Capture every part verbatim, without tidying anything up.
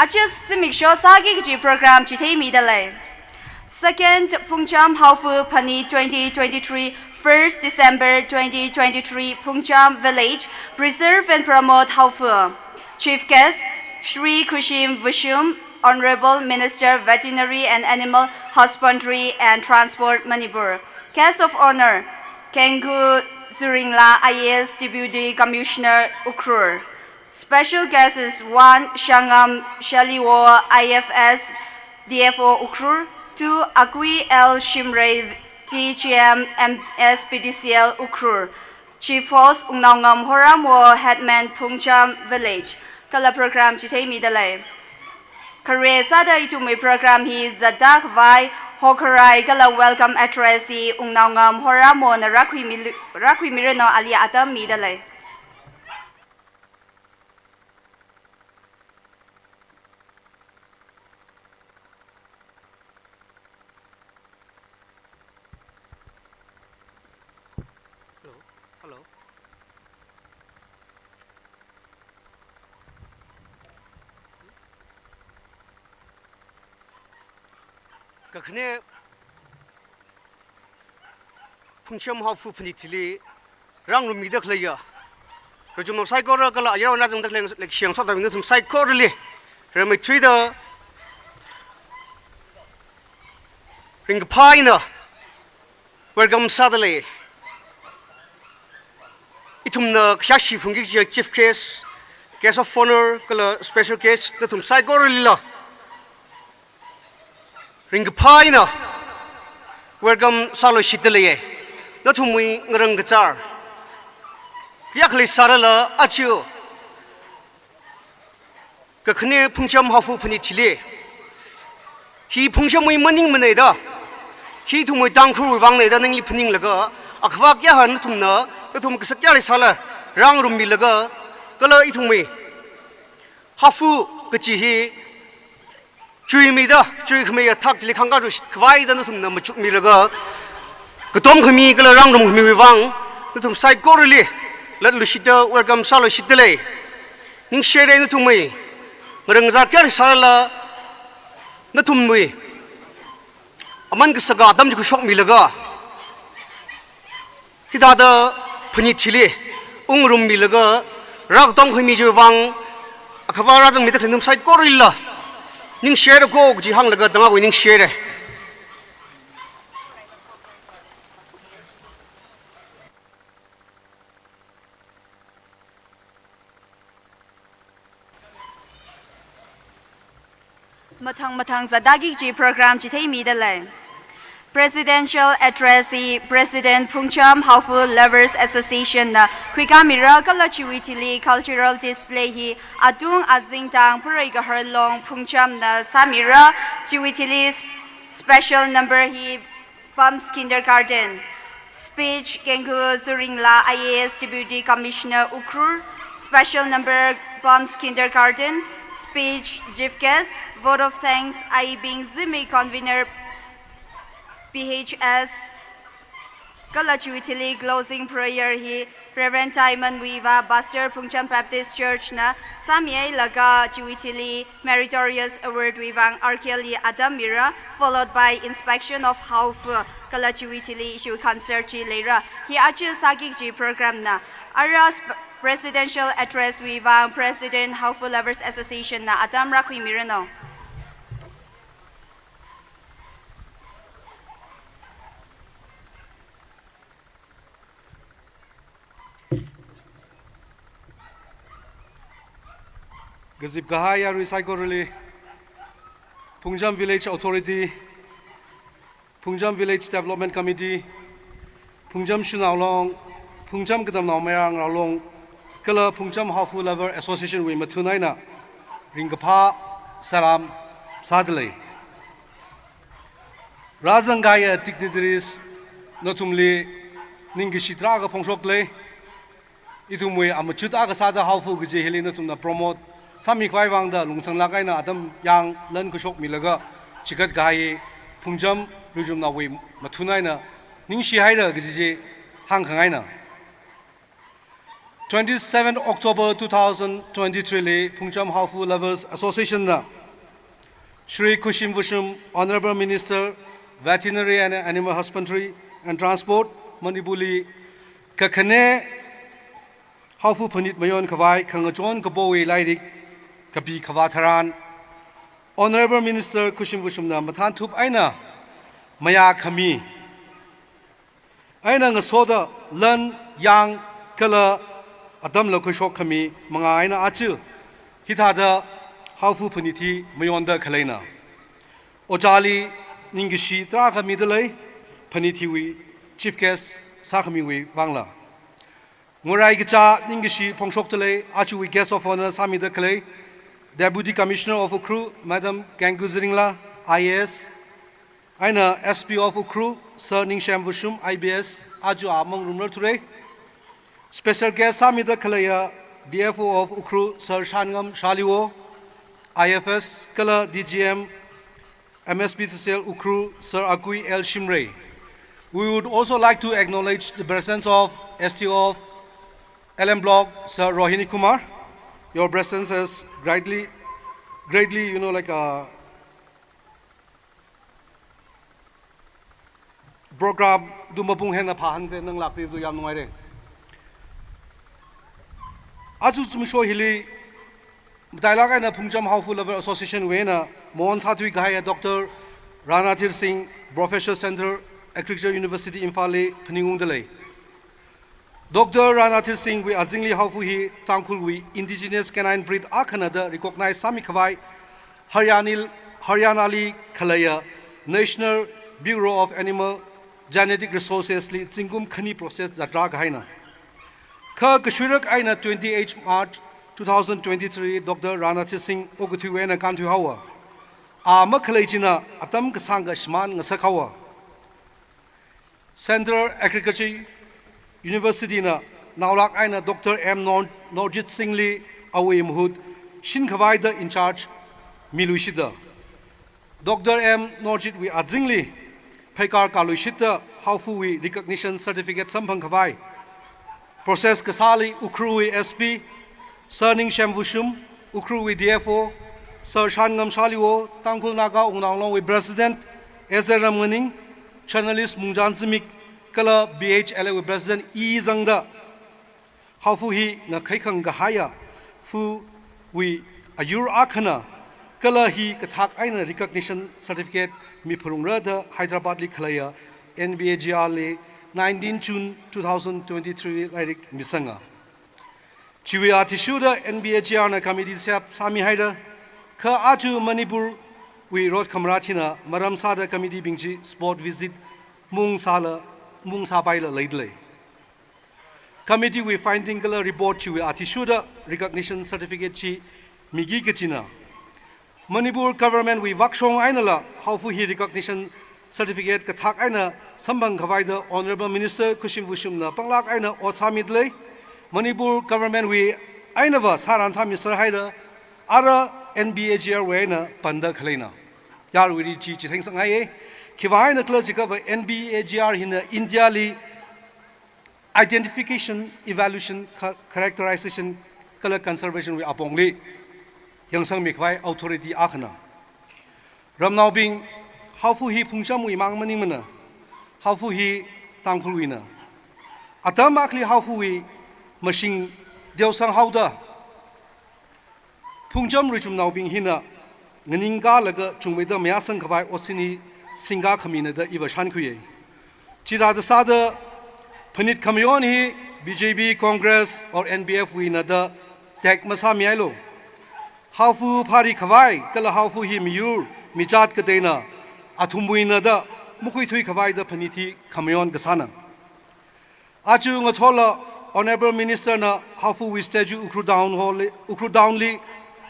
Aja zimiksho sāki kaji program chitheimida lei. Second Phungcham Haofa Phanit twenty twenty-three, first December twenty twenty-three, Phungcham Village, preserve and promote Haofa. Chief guest, Shri Khushim Vushum, Honorable Minister, Veterinary and Animal Husbandry and Transport, Manipur. Guest of honor, Kengu Zuringla, I A S, Deputy Commissioner, Ukhrul. Special guests, one, Shangam Shaliwo, I F S, D F O, Ukhrul. Two, Akui L Shimray, T G M, M S P D C L, Ukhrul. Chief host, Wungnaongam Horamwo, Headman, Phungcham Village. Kala program chitheimida lei. Khare sāda ithumwui program hi zatda khavai, hokharai kala welcome address hi Wungnaongam Horamwona rākhuimi, rākhuimiranu, ali atam mida lei. Hello. Hello. Kakhane Phungcham Haofa Phanit hili rāngarummida khaleiya rajumnao saikora kala ayarwui eina zangda khalei leikashiya ngasotnaobing nathum saikorali rāmeithuida ringkaphā eina welcome sāda lei. Ithumna khayāshi phungki kaji chief guest, guest of honor kala special guest nathum saikoralila ringkaphā eina welcome sāluishitda leiya. Nathumwui ngarang kachar kayākha leisālala aja kakhane Phungcham Haofa Phanit hili, hi Phungchamwui maningmana da, hi ithumwui Tangkhulwui vangna da ningli phaninglaga, akhava kayākha nathumna, nathum kasak kayākha leisāla rāngarummilaga, kala ithumwui Haofa kaji hi chuimida, chuikhamei athak chili khangkā rushit khavaida nathumna machukmilaga, katom khami kala rāngarum khamiwui vang nathum saikorali latluishitda welcome sāluishitda lei. Ningshihaira nathumwui ngarang kazar kayākha leisālala nathumwui aman kasaka atam chi khuishokmilaga, hithāda Phanit hili ungrummilaga rākatom khami chiwui vang, akhava rāzangmida khalei nathum saikoralila ningshihaira ko kaji hānglaga tangawui ningshihaira. Mathang mathang zatdaki kaji program chitheimida lei. Presidential Address hi President, Phungcham Haofa Lovers Association na khuikāmira kala chiwui thili cultural display hi atung azingtang Pharei Kahar Long Phungchamna sāmira, chiwui thili s-, special number hi Palms Kindergarten. Speech, Kengu Zuringla, I A S, Deputy Commissioner, Ukhrul. Special number, Palms Kindergarten. Speech, chief guest, vote of thanks, Aibing Zimik, convener, P H S. Kala chiwui thili closing prayer hi Reverend Taiman Wiva, Pastor, Phungcham Baptist Church na sāmihailaga, chiwui thili Meritorious Award wui vang R K L li atammira, followed by inspection of Haofa, kala chiwui thili ishiwui concert chi leira. Hi aja sāki kaji program na. Ara sp-, Presidential Address wui vang President, Haofa Lovers Association na atam rākhuimiranu. Kazip kahai yarui saikorali, Phungcham Village Authority, Phungcham Village Development Committee, Phungcham Shanao Long, Phungcham Katamnao Mayar Ngarao Long, kala Phungcham Haofa Lover Association wui mathun eina ringkaphā salam sādalei. Rāzangkahaiya dignitaries nathumli ningkashi tarākha phongshokdalei. Ithumwui amachut akha sāda Haofa kaji hili nathumna promote sāmikhavai vangda lungsānglāk eina atam yāng lan khuishokmilaga chigatkahai Phungcham Luijumnaowui mathun eina ningshihaira kaji chi hāngkhangaina. Twenty-seven October two thousand twenty-three li Phungcham Haofu Lovers Association na Shri Khushim Vushum, Honorable Minister, Veterinary and Animal Husbandry and Transport, Manipur li kakhane Haofu phanit mayon khavai khangachon kabowui lairik kapi khavā tharan, Honorable Minister Khushim Vushum na mathānthup eina mayā khami eina ngasoda lan, yang kala atamla khuishok khami mangā eina aja hithāda Haofu phanit hi mayonda khaleina. Ojāli ningkashi tarākha mida lei, phanit hiwui chief guest sākhamiwui vangla. Ngarai kachā ningkashi phongshokda lei, ajawui guest of honour sāmida khalei, Deputy Commissioner of Ukhrul, Madam Kengku Ziringla, I A S, eina S P of Ukhrul, Sir Ningshem Vushum, I P S, aja a mangarumrar thura. Special guest sāmida khaleiya D F O of Ukhrul, Sir Shanngam Shaliwo, I F S, kala D G M, M S P T C L Ukhrul, Sir Akui L Shimray. We would also like to acknowledge the presence of S T O of L M Block, Sir Rohini Kumar. Your presence has greatly, greatly, you know, like, uh, program du mapung henna phāhānda nang lakpibdu yam nungaire. Aja zimiksho hili matailak eina Phungcham Haofu Lover Association wui eina maon sāthui kahaiya Doctor Rana Thir Singh, Professor, Central Agriculture University, Imphal li phaningungda lei. Doctor Rana Thir Singh wui azingli Haofu hi Tangkhulwui indigenous canine breed akhana da recognize sāmi khavai Haryani-, Haryana li khaleiya National Bureau of Animal Genetic Resources li zingkum khani process zatrā kahaina. Kha kashuirak eina twenty-eight March two thousand twenty-three Doctor Rana Thir Singh okathuiwui eina kānthui haowa. A makhalei china atam kasāngkha shimān ngasak haowa. Central Agriculture University na naolak eina Doctor M Nor-, Norjit Singh li awui mahut shin khavai da in charge miluishitda. Doctor M Norjit wui azingli pheikar kaluishitda Haofu wui recognition certificate samphang khavai process kasāli Ukhrul wui S P, Sir Ningshem Vushum, Ukhrul wui D F O, Sir Shanngam Shaliwo, Tangkhul Naga Wungnao Long wui President, S A Ramnganing, journalist Mungjan Zimik, kala B H L A wui President E zangda, Haofu hi ngakhaikhang kahaiya fuwui ayur akhana, kala hi kathak eina recognition certificate miphalungra da Hyderabad li khaleiya N B A G R li nineteen June two thousand twenty-three lairik misanga. Chiwui athishurda N B A G R na committee set up sāmi haira, kha aja Manipur wui rot khamrat hina maram sāda committee bing chi spot visit mung sāla, mung sāpaila leida lei. Committee wui finding kala report chiwui athishurda recognition certificate chi miki kachina. Manipur government wui vakshong einala Haofu hi recognition certificate kathak eina samphang khavai da Honorable Minister Khushim Vushum na panglak eina ot sāmida lei. Manipur government wui einava sāran sāmi sāra haira, ara N B A G R wui eina panda khaleina. Yaruili chi chitheng sanghaiye. Khiwui eina khala jiakhava N B A G R hina India li identification, evaluation, ca-, characterization kala conservation wui apongli yangsangmi khavai authority akhana. Ramnaobing, Haofu hi Phungchamwui mang maningmana, Haofu hi Tangkhulwuina. Atam akhali Haofuwui mashing deosang haoda, Phungcham Ruichumnaobing hina nganingkalaga chungmeida mayāsang khavai otsin hi singkā khamina da iva shānkhuiye. Chithāda sāda phanit khamayon hi B J P, Congress or N P F wuina da tag masāmihailu. Haofu phari khavai kala Haofu hi miyur michat kateina athumwuina da makhuithui khavai da phanit hi khamayon kasāna. Aja ngathorla Honorable Minister na Haofuwui statue Ukhrul Town Hall li, Ukhrul Town li,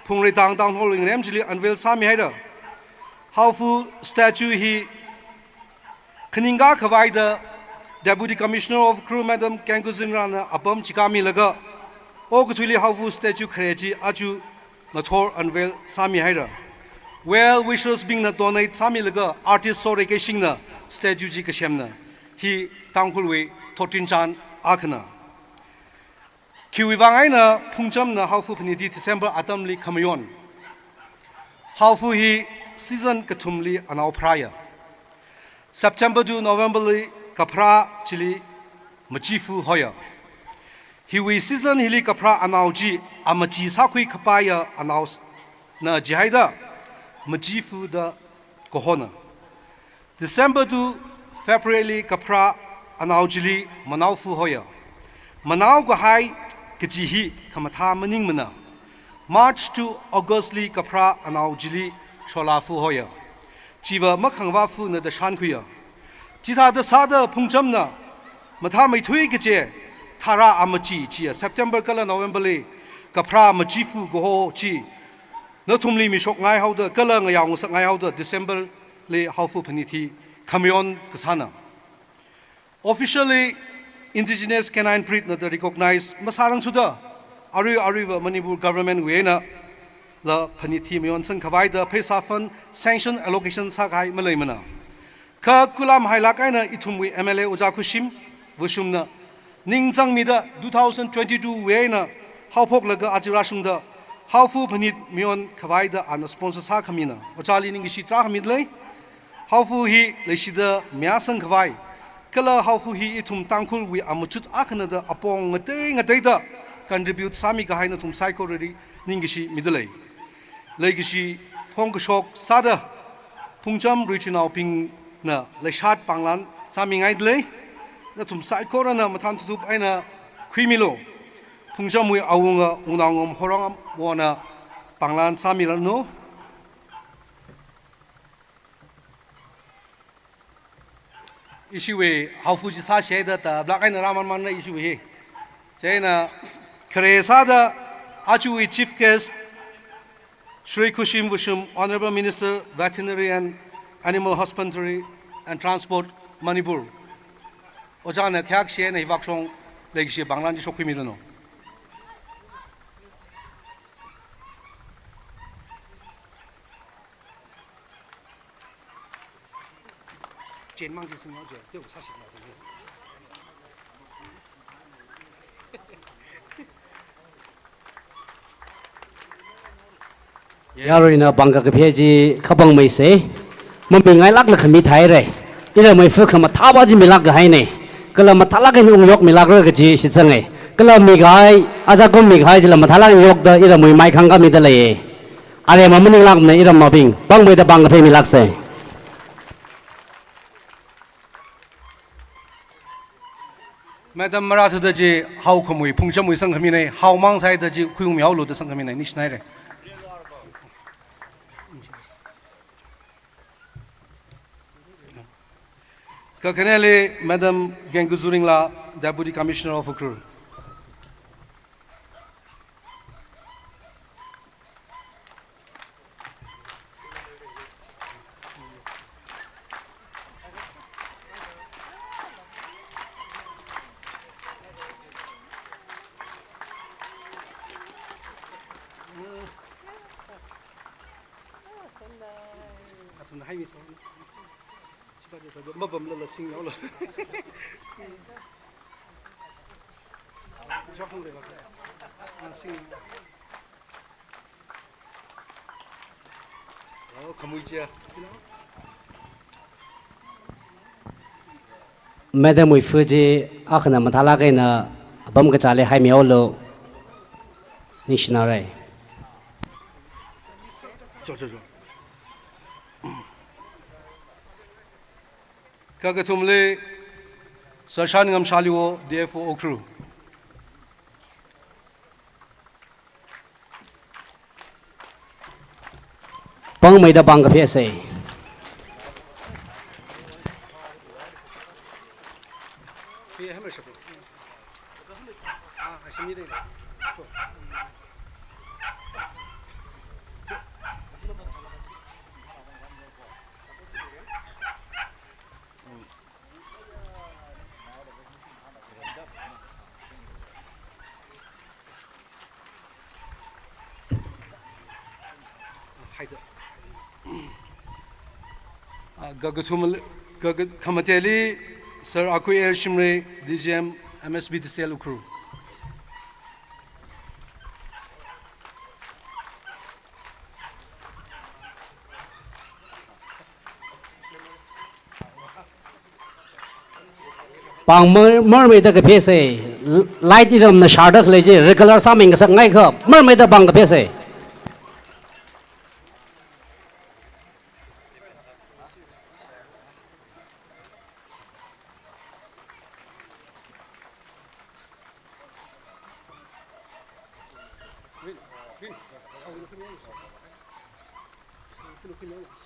Phungreitang Town Hall wui ngarem chili unveil sāmihaira. Haofu statue hi khaningkā khavai da Deputy Commissioner of Ukhrul Madam Kengku Zingrana apam chikāmilaga, okathuili Haofu statue khare chi aja ngathor unveil sāmihaira. Well wishers bingna donate sāmilaga artist Sorei Keishingna statue chi kasemna. Hi Tangkhulwui thotrinchān akhana. Khiwui vang eina Phungchamna Haofu Phanit hi December atamli khamayon. Haofu hi season kathumli anao pharāya. September to November li kapharā chili machifu hoya. Hiwui season hili kapharā anao chi amachi sākhui kapaiya anaona jihaida machifu da kahona. December to February li kapharā anao chili manaofu hoya. Manao kahai kaji hi khamathā maningmana. March to August li kapharā anao chili sholafu hoya. Chiva makhangvāfuna da shānkhuiya. Chithāda sāda Phungchamna mathāmeithui kaje tharā amachi chiya September kala November li kapharā machifu kaho chi nathumli mishokngai haoda kala ngayao ngasakngai haoda December li Haofu Phanit hi khamayon kasāna. Officially, indigenous canine breed na da recognize masārangthuda, arui aruiva Manipur government wui einala phanit hi mayonsang khavai da pheisā fund sanction allocation sākahai maleimana. Kha kulam hailāk eina ithumwui M L A Ojā Khushim Vushumna ningchāngmida two thousand twenty-two wui eina haophoklaga aja rāshungda Haofu Phanit mayon khavai da ana sponsor sākhamina. Ojāli ningkashi tarākha mida lei. Haofu hi leishida mayāsang khavai kala Haofu hi ithum Tangkhulwui amachut akhana da apong ngatei ngateida contribute sāmi kahai nathum saikorali ningkashi mida lei. Leikashi phongkashok sāda Phungcham ruichinaobingna leishat panglan sāmingaida lei. Nathum saikorana mathān tuthup eina khuimilu. Phungchamwui awunga wungnao ngam horang am wona panglan sāmiranu. Ishiwui Haofu chi sāshida ta blak eina rāmanmanna ishiwui hi. Chieina khare sāda ajawui chief guest Shri Khushim Vushum, Honorable Minister, Veterinary and Animal Husbandry and Transport, Manipur. Ojāna khayākshi eina hivak shong leikashi panglan chi shokkhuimiranu. Chen mang chi sing nao je, teo sa shi nao je. Yaruina pāng kakaphā chi kapangmeisei. Mamingailākla khami thaire. Iramwui fu khamathā va chi milāk kahaine. Kala mathālāk eina ungyokmilākra kaji shitsanga. Kala mikahai, ajakum mikahai chila mathālāk eina yokda iramwui mai khangkā mida leiye. Are mamaninglamme iramnabing, pāngmeida pāng kaphā milākse. Madam Marathuda chi Haokhamwui, Phungchamwui sangkhamine, Haomang sāda chi khuiungmihaolu da sangkhamine, ningshinaire. Kakhaneli Madam Gengkuzu Ringla, Deputy Commissioner of Ukhrul. Madam wui fu chi akhana mathālāk eina apam kachāli haimihaolu, ningshinare. Cho, cho, cho. Kakathumli Sir Shanngam Shaliwo, D F O Ukhrul. Pāngmeida pāng kaphāse. Haida. Ah, kakathum, kaka-, khamateli Sir Akui Air Shimray, D G M, M S B T C L Ukhrul. Pāng mar-, marmeida kaphese, light iramna sharda khalei chi, regular sāmingasak ngaikha, marmeida pāng kaphese.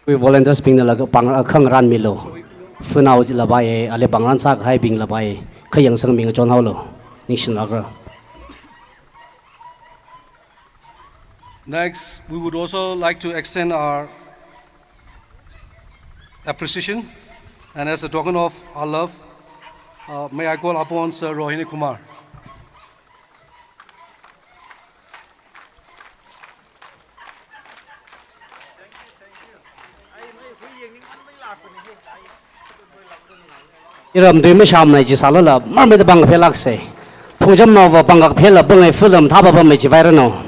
Wui volunteers bingna laga pāng akha ngarānmilu. Phanao chila bai, ali pāngran sākahaibingla bai, khayangsangmi ngachonhaolu. Ningshinakra. Next, we would also like to extend our appreciation, and as a token of our love, uh, may I call upon Sir Rohini Kumar. Iram tui mashamnai chi sālala, marmeida pāng kaphelakse. Phungchamnaova pāng kaphela, pāngai film thapa pamei chi vairano.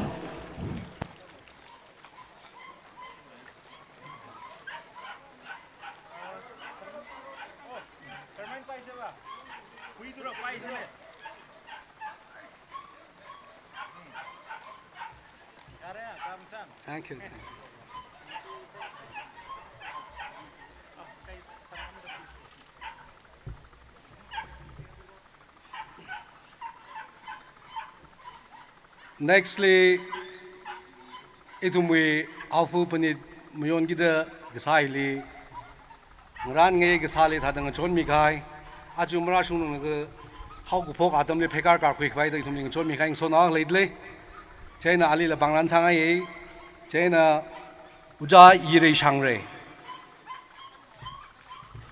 Thank you. Nextly, ithumwui aofu panit mayonkida kasā hili, ngarānngai kasāli thāda ngachonmikahai, aja marāshungnung laga haokaphok atamli pheikar karkhui khavai da ithumli ngachonmikahai ngasona leidalei. Chieina alila pāngran sāngaiye, chieina Ojā Yirei Shangrei.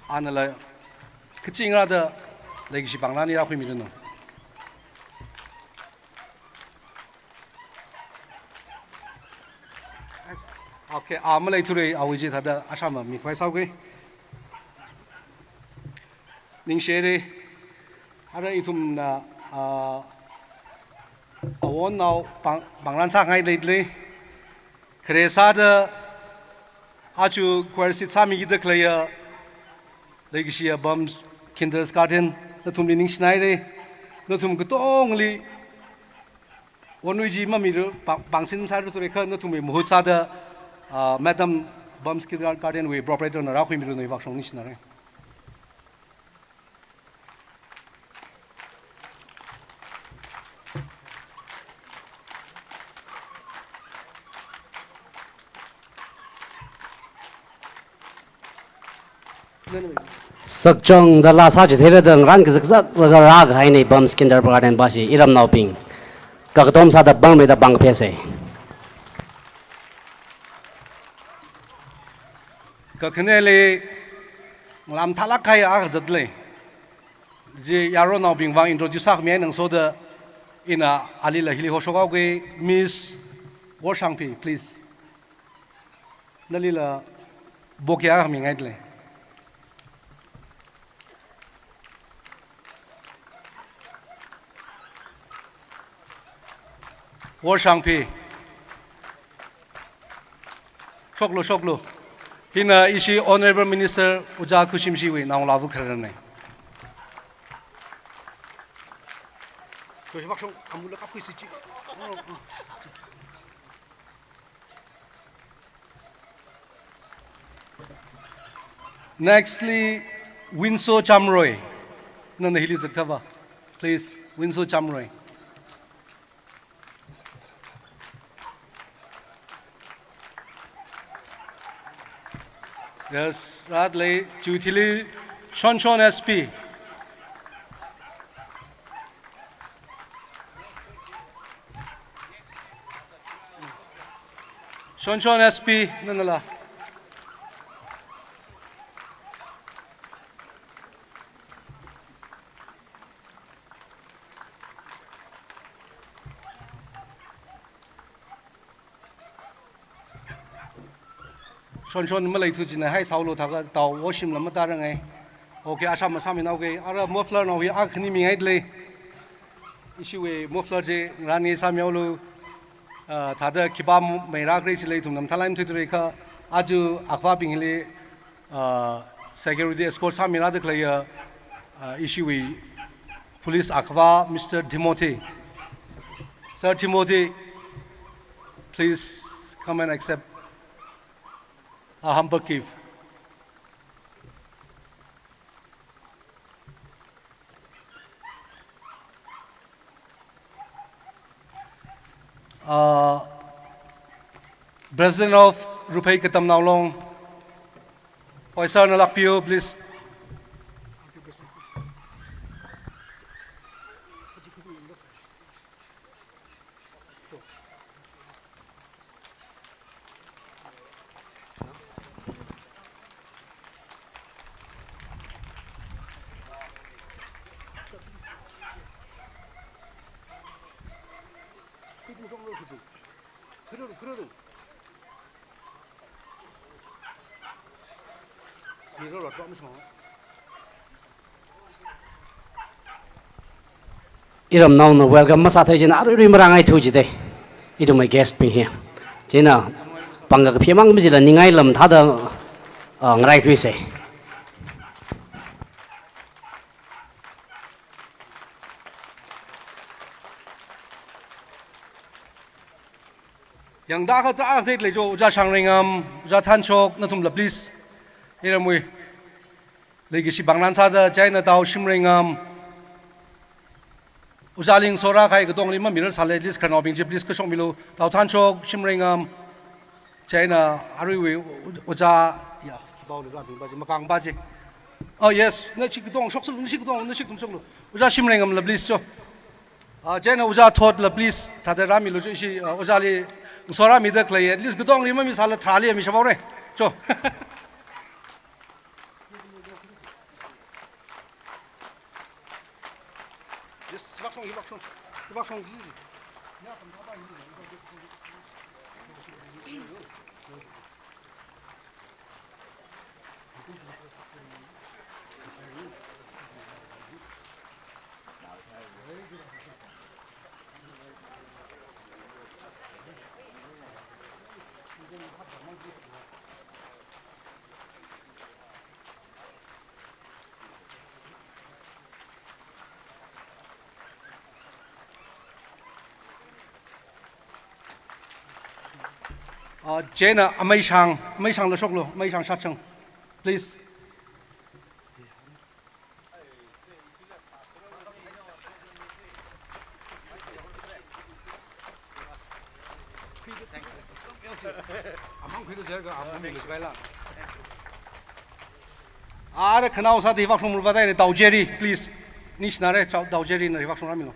Anala kaching rāda leikashi pāngran hi rākhuimiranu. Okay, a maleithurei awui chi thāda ashama mikhavai sāuke. Ningshire, ara ithumna, ah, awonnao pāng, pāngran sāngai leidalei. Khare sāda aja choir seat sāmikida khaleiya, leikashiya Bams Kindergarten, nathumli ningshinaire, nathum katongli wonwui chi mamira pāng, pāngsin sāra thureikha nathumwui mahut sāda, ah, Madam Bams Kindergarten wui proprietor na rākhuimiranu, ivakshong ningshinare. Sakchangda laa sāchitheira da ngarān kazakzak laga rākahaine Bams Kindergarten pashi iramnaobing. Kakatom sāda pāngmeida pāng kaphese. Kakhaneli ngalam thalak kahai akha zatlei. Chi yaronaobing vang introduce sākhami eina ngasoda ina alila hili hoshok haoke, Miss Worshangphi, please. Nalila bouquet akha mingaidalei. Worshangphi. Shoklu, shoklu. Hina ishi Honorable Minister Ojā Khushimshiwui naongalāva khararne. Khuishim vakshong amula kapkhui sichi. Nextly, Winso Chamroy. Nana hili zatkhava. Please, Winso Chamroy. Yes, rālei, chiwui thili, Shonshon S P. Shonshon S P, nanala. Shonshon maleithu china hai sāulu thākha tao washimla matārangai. Okay, ashama sāminaoke. Ara muffler nao hi akhani mingaidalei. Ishiwui muffler chi ngarān hi sāmihaolu. Ah, thāda khipā meirākhala chili ithumna mathālāk eina thuithureikha. Aja akhavābing hili, ah, security escort sāmirāda khaleiya, ah, ishiwui Police Akhava, Mister Timothy. Sir Timothy, please come and accept a humble gift. Uh, President of Ruphei Katamnao Long, Oisar Nalakpio, please. Iramnaona welcome masāthei china aruirui marangai thu jide. Ithumwui guest bing hi. China pangkakaphi mang machila ningai lam thāda, ah, ngaraikhuise. Yangda kha tarākha theilei jo, Ojā Shangreingam, Ojā Thanshok, nathumla please. Iramwui leikashi bangnan sāda, chieina Tao Shimreingam, Ojā Lingsora khai katongli mamirar sālei, at least khararnaobing chi please kashokmilu, Tao Thanshok, Shimreingam, chieina aruiwui Ojā, ya, khipāli rābing pa chi, makang pa chi. Oh yes, nashi katong shoksalu, nashi katong, nashi kathum shoklu. Ojā Shimreingamla please jo. Ah, chieina Ojā Thotla please, thāda rāmilu jo, ishi, ah, Ojāli ngasorāmida khalei, at least katongli mamisāla tharāli mishaphaore. Jo. Yes, hivak shong, hivak shong, hivak shong ji. Uh, chieina Ameishang, Ameishangla shoklu, Ameishang Shatshang, please. Ara khanao sāda hivak shonglu vāda, Tao Jerry, please. Nishinare, Tao, Tao Jerry na hivak shongrāmilu.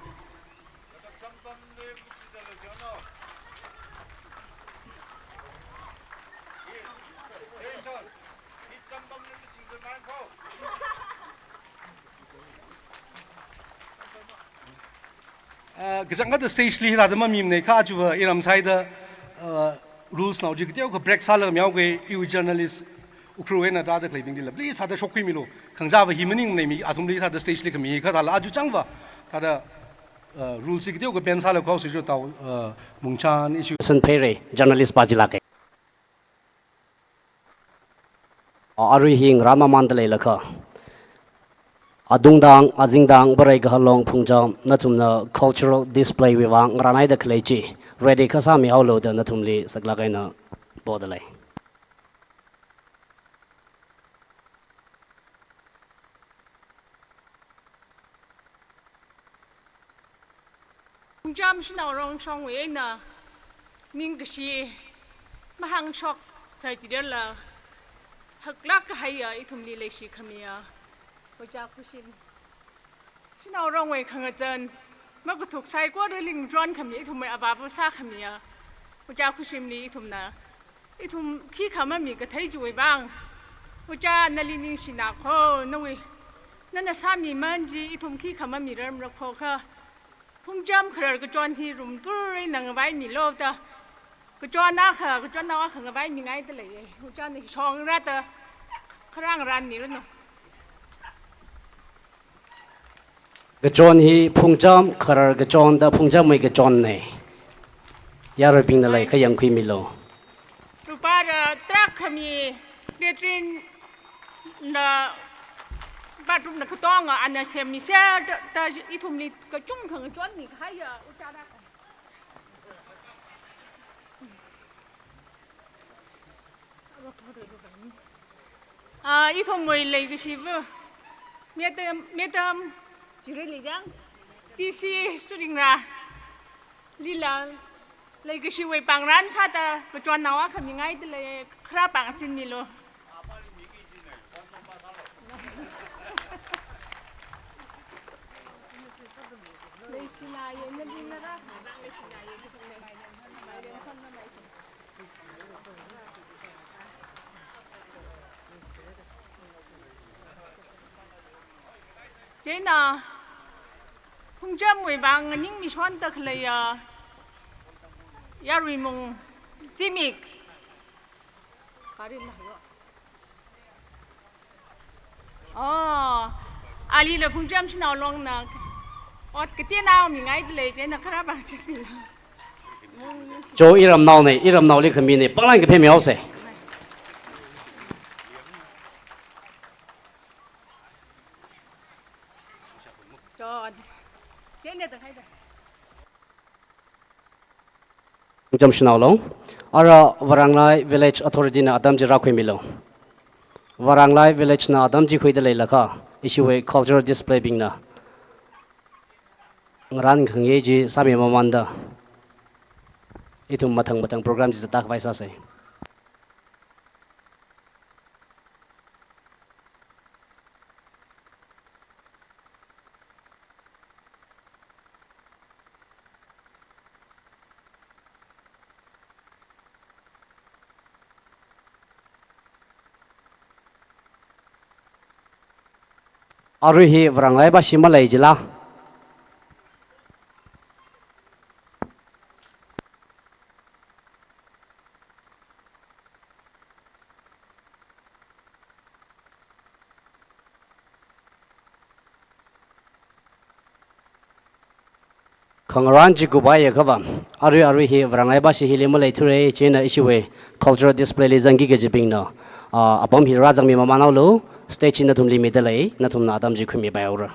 Uh, kachangkhatta stage li hithāda mamimane kha, aja va iram sāhaida, uh, rules nao chi kateokha break sālaga mihaoke, iwui journalist Ukhrul eina tāda khaleibinglila please sāda shokkhuimilu. Khangachā va hi maningmane, mi athumli sāda stage li khami hi kha thāla aja chang va thāda, uh, rules chi kateokha bend sālaga khuihaosi jo Tao, uh, Mungchan issue. San Pheirei, journalist pa jilāke. Arui hi ngarān mamānda leilakha, atungtang, azingtang, Varei Kahalong Phungcham, nathumna cultural display wui vang ngarānhaida khalei chi ready kha sāmihaolu da nathumli saklāk eina poda lei. Phungcham shanao rongshongwui eina ningkashi mahāngshok sāchidala haklāk kahaiya ithumli leishikhamiya Ojā Khushim. Shanao rongwui khangazan makathuk saikorali ngachonkhami, ithumwui avāva sākhamiya Ojā Khushimli ithumna ithum khikha mamikathei chiwui vang, Ojā nali ningshina kho, nawui, nana sāmiman chi ithum khikha mamirarmara kho kha, Phungcham kharar kachon hi rumtur eina ngavaimilu da, kachon akha, kachon akha ngavaimingaida leiye. Ojāna hi shongra da kharā ngarānmiranu. Kachon hi Phungcham kharar kachon da Phungchamwui kachonne. Yaruibingna leikha yangkhuimilu. Lupā tarākha khami, Catherine na Bathroom na katonga ana semmisera da, da ithumli kachungkha ngachonmi kahaiya ujāra. Ah, ithumwui leikashiva, Madam, Madam Chirui Lijang, D C Suringra, lila leikashiwui pāngran sāda kachon naowa khamingaidalei, kharā pāngsinmilu. Chieina Phungchamwui vang nganingmishonda khaleiya Yaruimung Zimik. Oh, alila Phungcham Shanao Longna ot kateonao mingaidalei, chieina kharā pāngsinmilu. Cho iramnaona, iramnaoli khamina, pānglan kaphemihaosa. Cho, chieina da khaida. Phungcham Shanao Long. Ara Varanglai Village Authority na atam chi rākhuimilu. Varanglai Village na atam chi khuidaleilakha, ishiwui cultural display bingna ngarān khangai chi sāmimamānda, ithum mathang mathang program chi zatkhavai sāsa. Arui hi Varanglai bashi malei jila. Khangarān chi kupaiya khavā, arui arui hi Varanglai bashi hili maleithura, chieina ishiwui cultural display li zangki kajibingna, ah, apam hi rāzangmimamānhaolu, stage hi nathumli midalei, nathumna atam chi khuimipaihaora.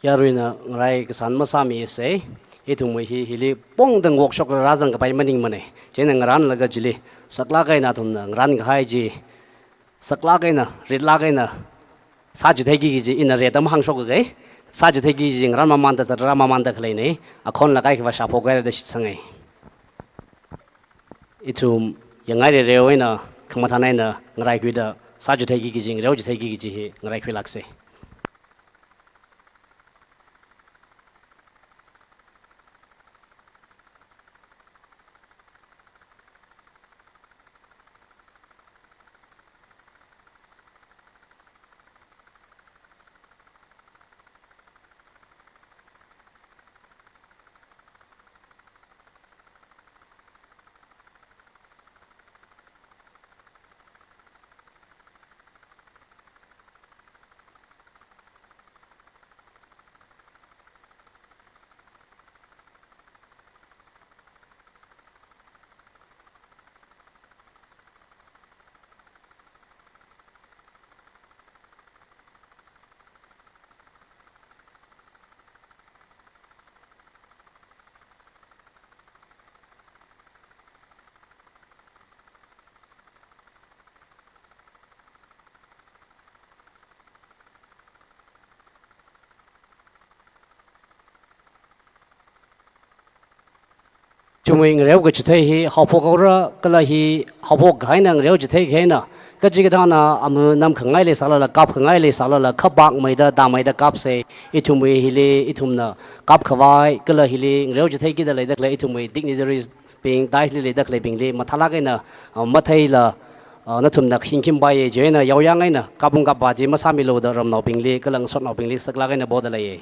Yaruina ngarai kasān masāmisa, ithumwui hi hili pongda ngokshok rāzangkapai maningmana. Chieina ngarānlaga chili saklāk eina athumna ngarānkahai chi, saklāk eina, ritlāk eina sāchitheiki kaji ina rida mahāngshokka. Sāchitheiki kaji ngarānmamānda zatrāmamānda khaleina, akhon lakai khavā shāphok haira da shitsanga. Ithum yangngairere eina, khamathān eina ngaraikhuida, sāchitheiki kaji, ngareochitheiki kaji hi ngaraikhuilāksa. Ithumwui ngareo kachithei hi haophok haora, kala hi haophok kahaina ngareo chithei kahaina. Kachikathāna amu namkhangai leisālala, kapkhangai leisālala, khapak meida, tāmeida kapsei. Ithumwui hili, ithumna kapkhavai, kala hili ngareo chitheikida leida khalei ithumwui dignitaries bing, dais li leida khaleibingli mathālāk eina, ah, matheila, ah, nathumna khingkhim paiya chieina yaoyang eina kapung kapva chi masāmilu da ramnaobingli, kala ngasotnaobingli saklāk eina poda leiya.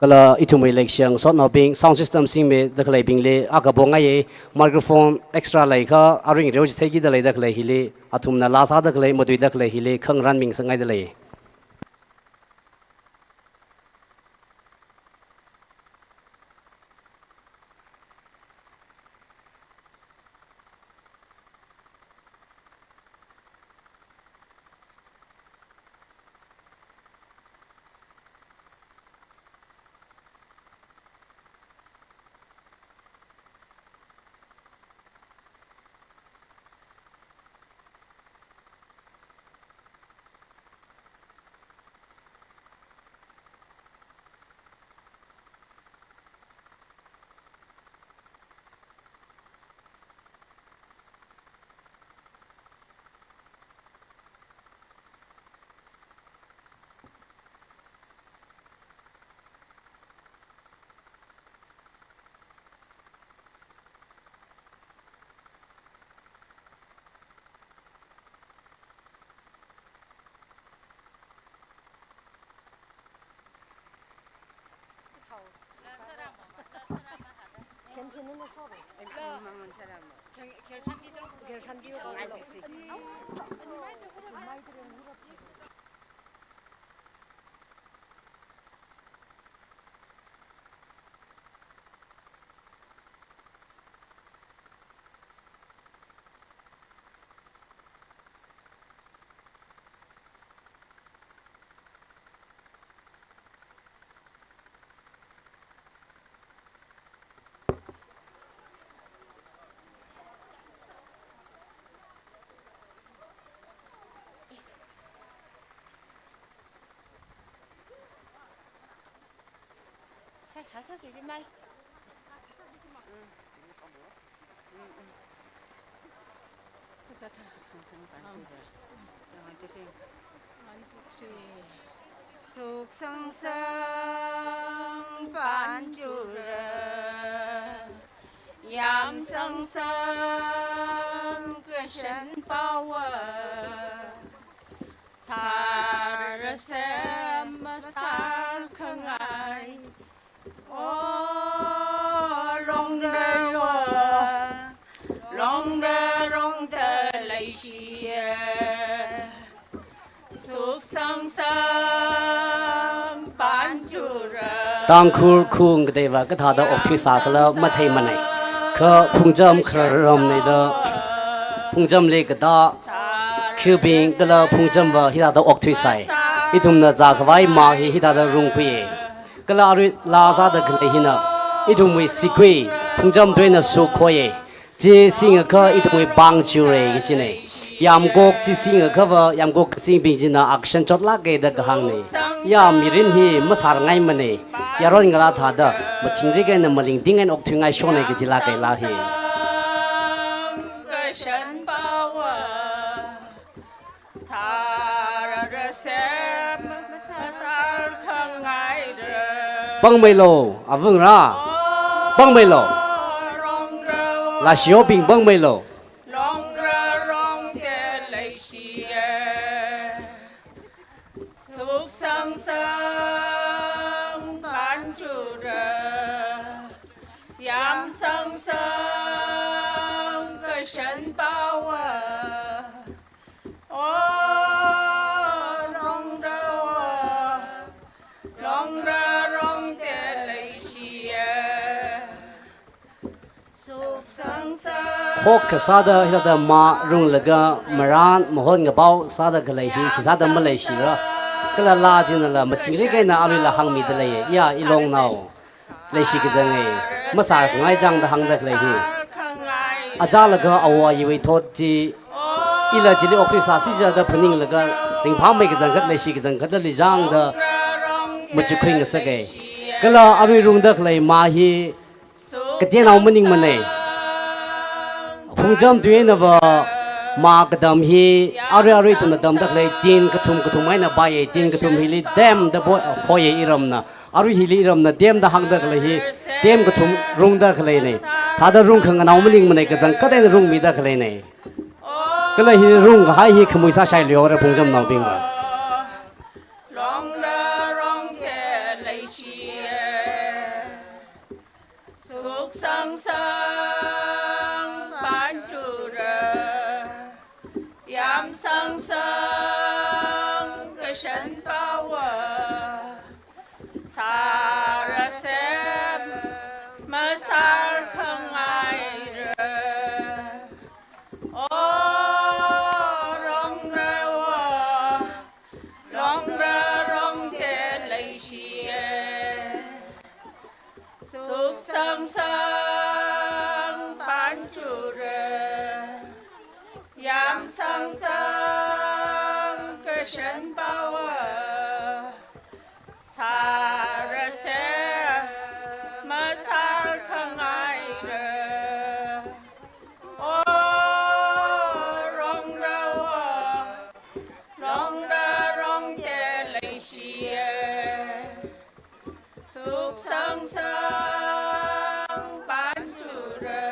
Kala ithumwui leikashiya ngasotnaobing, sound system singmida khaleibingli akha pongaiya, microphone extra leiakha, arui ngareo chitheikida leida khalei hili, athumna laa sāda khalei, matuida khalei hili khangarān mingasakngaida lei. Suksangsang panchura, yamsangsang kashan pawa, sārasem masārkhangai, o longda wa, longda rongda leishiya. Suksangsang panchura. Tangkhul khung kateiva kathāda okthuisā khala matheimanei. Kha phungcham khararam neida phungchamli katā khubing tala phungchamva hithāda okthuisai. Ithumna zākhavai mā hi hithāda rungkhui. Kala arui laa sāda khalei hina ithumwui sigui phungcham tuina sukhoi. Chi singakha ithumwui pāng chiura kachinei. Yamkok chi singakhava, yamkok kasingbing china akshan chotlāka da kahāngnei. Ya mirin hi masārngaimanei. Yaron ngalā thāda, machingrik eina malingting eina okthuingaishonei kajilāka laa hi. Pangmeilo, avungra. Pangmeilo. Lashiyobing pangmeilo. Suksangsang panchura, yamsangsang kashan pawa. O longda wa, longda rongda leishiya. Suksangsang. Khokkha sāda hithāda mā runglaga marān mahon ngapao sāda khalei hi khisāda maleishira. Kala laa chinala machingrik eina aruila hāngmida leiya. Ya ilongnao. Leishi kazangei, masārkhangai chang da hāngda khalei hi. Achālaga awo ayiwui thot chi, ila chili okthuisāsi jida phaninglaga, ringphāmei kachangkhat leishi kachangkhatla lei jida, machukhui ngasaka. Kala arui rungda khalei mā hi, kateonao maningmana. Phungcham Tuinava mā katam hi, arui arui ithumna tamda khalei tin kathum kathum eina paiya, tin kathum hili temda pho-, phoiya iramna. Arui hili iramna temda hāngda khalei hi, tem kathum rungda khaleina. Thāda rung khanganao maningmana, kachangkhat eina rungmida khaleina. Kala hi rung kahai hi khamui sāshailu ra phungchamnaobingva. Suk sangsang panchura, yam sangsang kashan pawa, sārasem masar khangaira. O rong rawa, rong ra rong te leishi e. Suk sangsang panchura, yam sangsang kashan pawa, sārasem masar khangaira. O rong rawa, rong ra rong te leishi e. Suk sangsang panchura,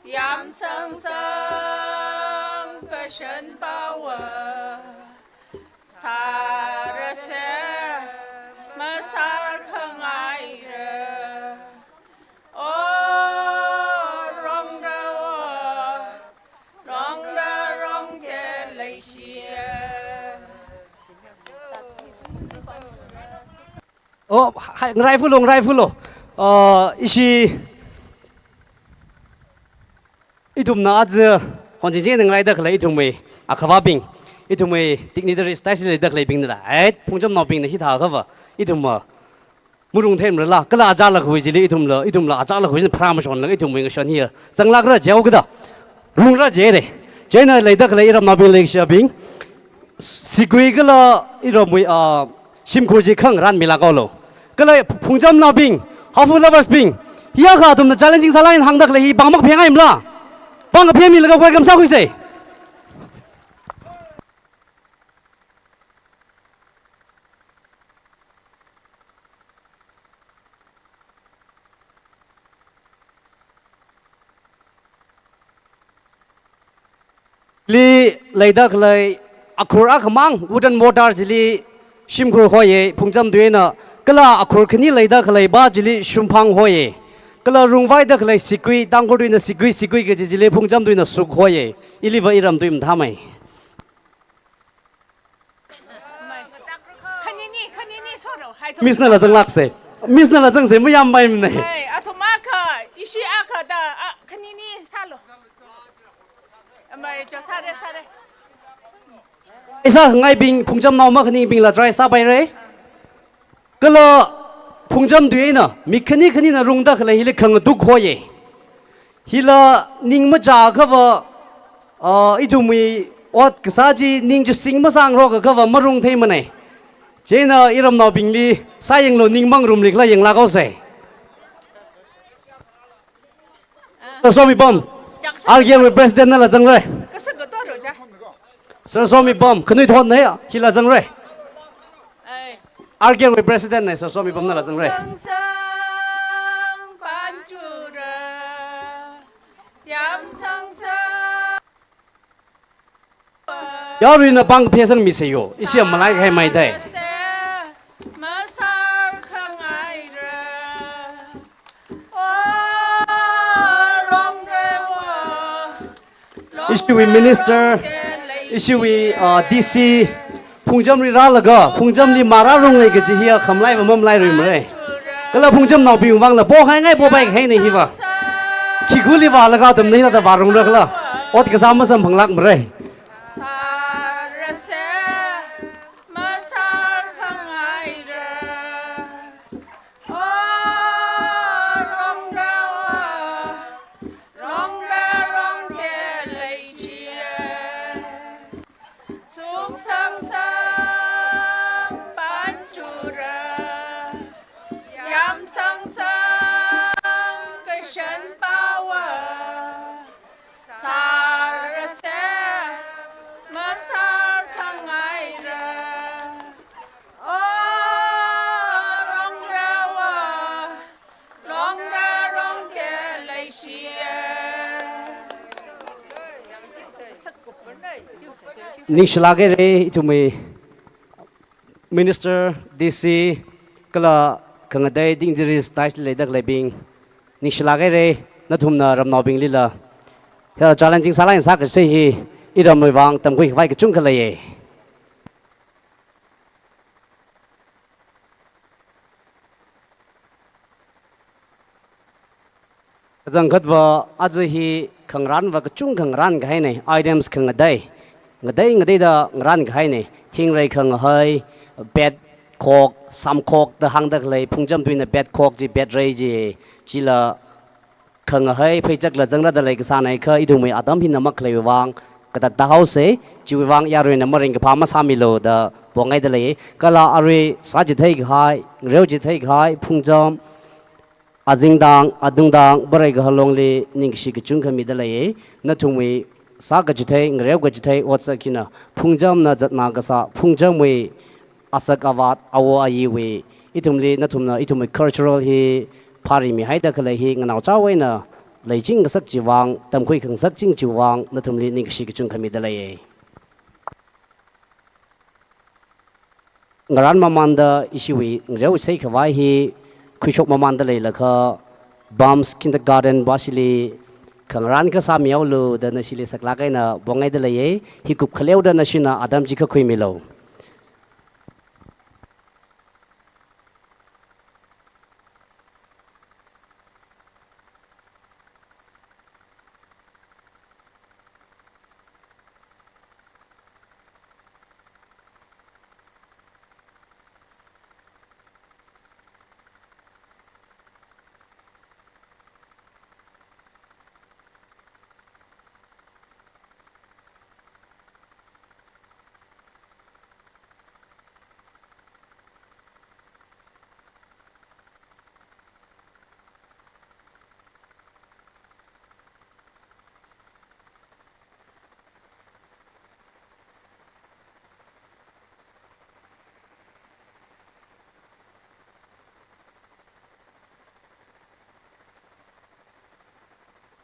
yam sangsang kashan pawa, sārasem masar khangaira. O rong rawa, rong ra rong te leishi e. Oh, hai, ngaraifulo, ngaraifulo. Uh, ishi, ithumna aja, honjinjin ngaraida khalei ithumwui akhavābing, ithumwui dignitaries, taisi leida khaleibingnala, eh, phungchamnaobingna hithākhava, ithumva marung themrala, kala achālakhawui chili ithumla, ithumla achālakhawui chili pharāmashonlaga ithumwui ngashan hiya zanglākra jihaokida, rungra jire. Chieina leida khalei iramnaobing, leikashiyabing, sigui kala iramwui, ah, shimkhur chi khangarān milāk haolu. Kala phungchamnaobing, Haophok lovers bing, hiyākha athumna challenging sālāk eina hāngda khalei hi pāng makaphengaimala? Pāng kaphemilaga welcome sākhuisa. Li leida khalei akhur akhamang wooden mortar chili shimkhur hoiya, phungcham tuina, kala akhur khani leida khalei ba chili shumphang hoiya, kala rungvaida khalei sigui, Tangkhul tuina sigui, sigui kaji chili phungcham tuina suk hoiya, iliva iram tui mathāmei. Khanini, khanini soro, hai thum. Miss nala zanglāksa. Miss nala zangsa, mayāmmeimana. Hai, athum akha, ishi akha da, a, khanini sālu. Amei, jo, sāra, sāra. Isa ngaibing, phungchamnao makhanibingla try sāpaira. Kala phungcham tuina, mi khani khanina rungda khalei hili khangatuk hoiya. Hila ning machāakhava, ah, ithumwui ot kasā chi ning chising masāngarokakhava marung theimana. Chieina iramnaobingli sāyanglu, ning mangarumli khala yanglāk haosa. Sir Somipam, R K L wui president nala zangra. Sir Somipam, khanuithotna, hila zangra. R K L wui president na, Sir Somipam nala zangra. Yaruina pāng kaphe sangmisayo, ishi malai khaimei dai. Ishiwui minister, ishiwui, uh, D C, phungchamli rālaga, phungchamli marārunga kaji hiya khamlai va mamalairumara. Kala phungchamnaobing vangla pohai ngai popai kahaina hiva. Khikhuili vālaga athumna hithāda vārungra khala, ot kasā masamphanglākmara. Ningshilāk haira, ithumwui Minister, D C, kala khangatei dignitaries, dais li leida khaleibing. Ningshilāk haira, nathumna ramnaobinglila hila challenging sālāk eina sākachithei hi iramwui vang tamkhui khavai kachungkha leiya. Kachangkhatva aja hi khangarānva kachungkha ngarān kahaina, items khangatei, ngatei ngateida ngarān kahaina, thingrei khangahai, bet khok, samkhok da hāngda khalei, phungcham tuina bet khok chi, bet rei chi, chila khangahai pheichakla zangrada lei kasāna kha ithumwui atam hina makhaleiwui vang katat tāhaosa, chiwui vang yaruina maringkaphā masāmilu da pongaida lei. Kala arui sāchithei kahai, ngareochithei kahai, phungcham, azingtang, atungtang, varei kahalongli ningkashi kachungkha mida lei. Nathumwui sākachithei, ngareokachithei otsak hina phungchamna zatna kasā, phungchamwui asak avat, awo ayiwui, ithumli nathumna ithumwui cultural hi phāri mihaida khalei hi nganaochao eina leiching ngasak chiwui vang, tamkhui khangasak ching chiwui vang, nathumli ningkashi kachungkha mida lei. Ngarān mamānda ishiwui ngareosei khavai hi khuishok mamānda leilakha, Bams Kindergarten va shili khangarān kasā mihaolu da nashili saklāk eina pongaida leiya, hi kupkhaleoda nashina atam chi khuimilu.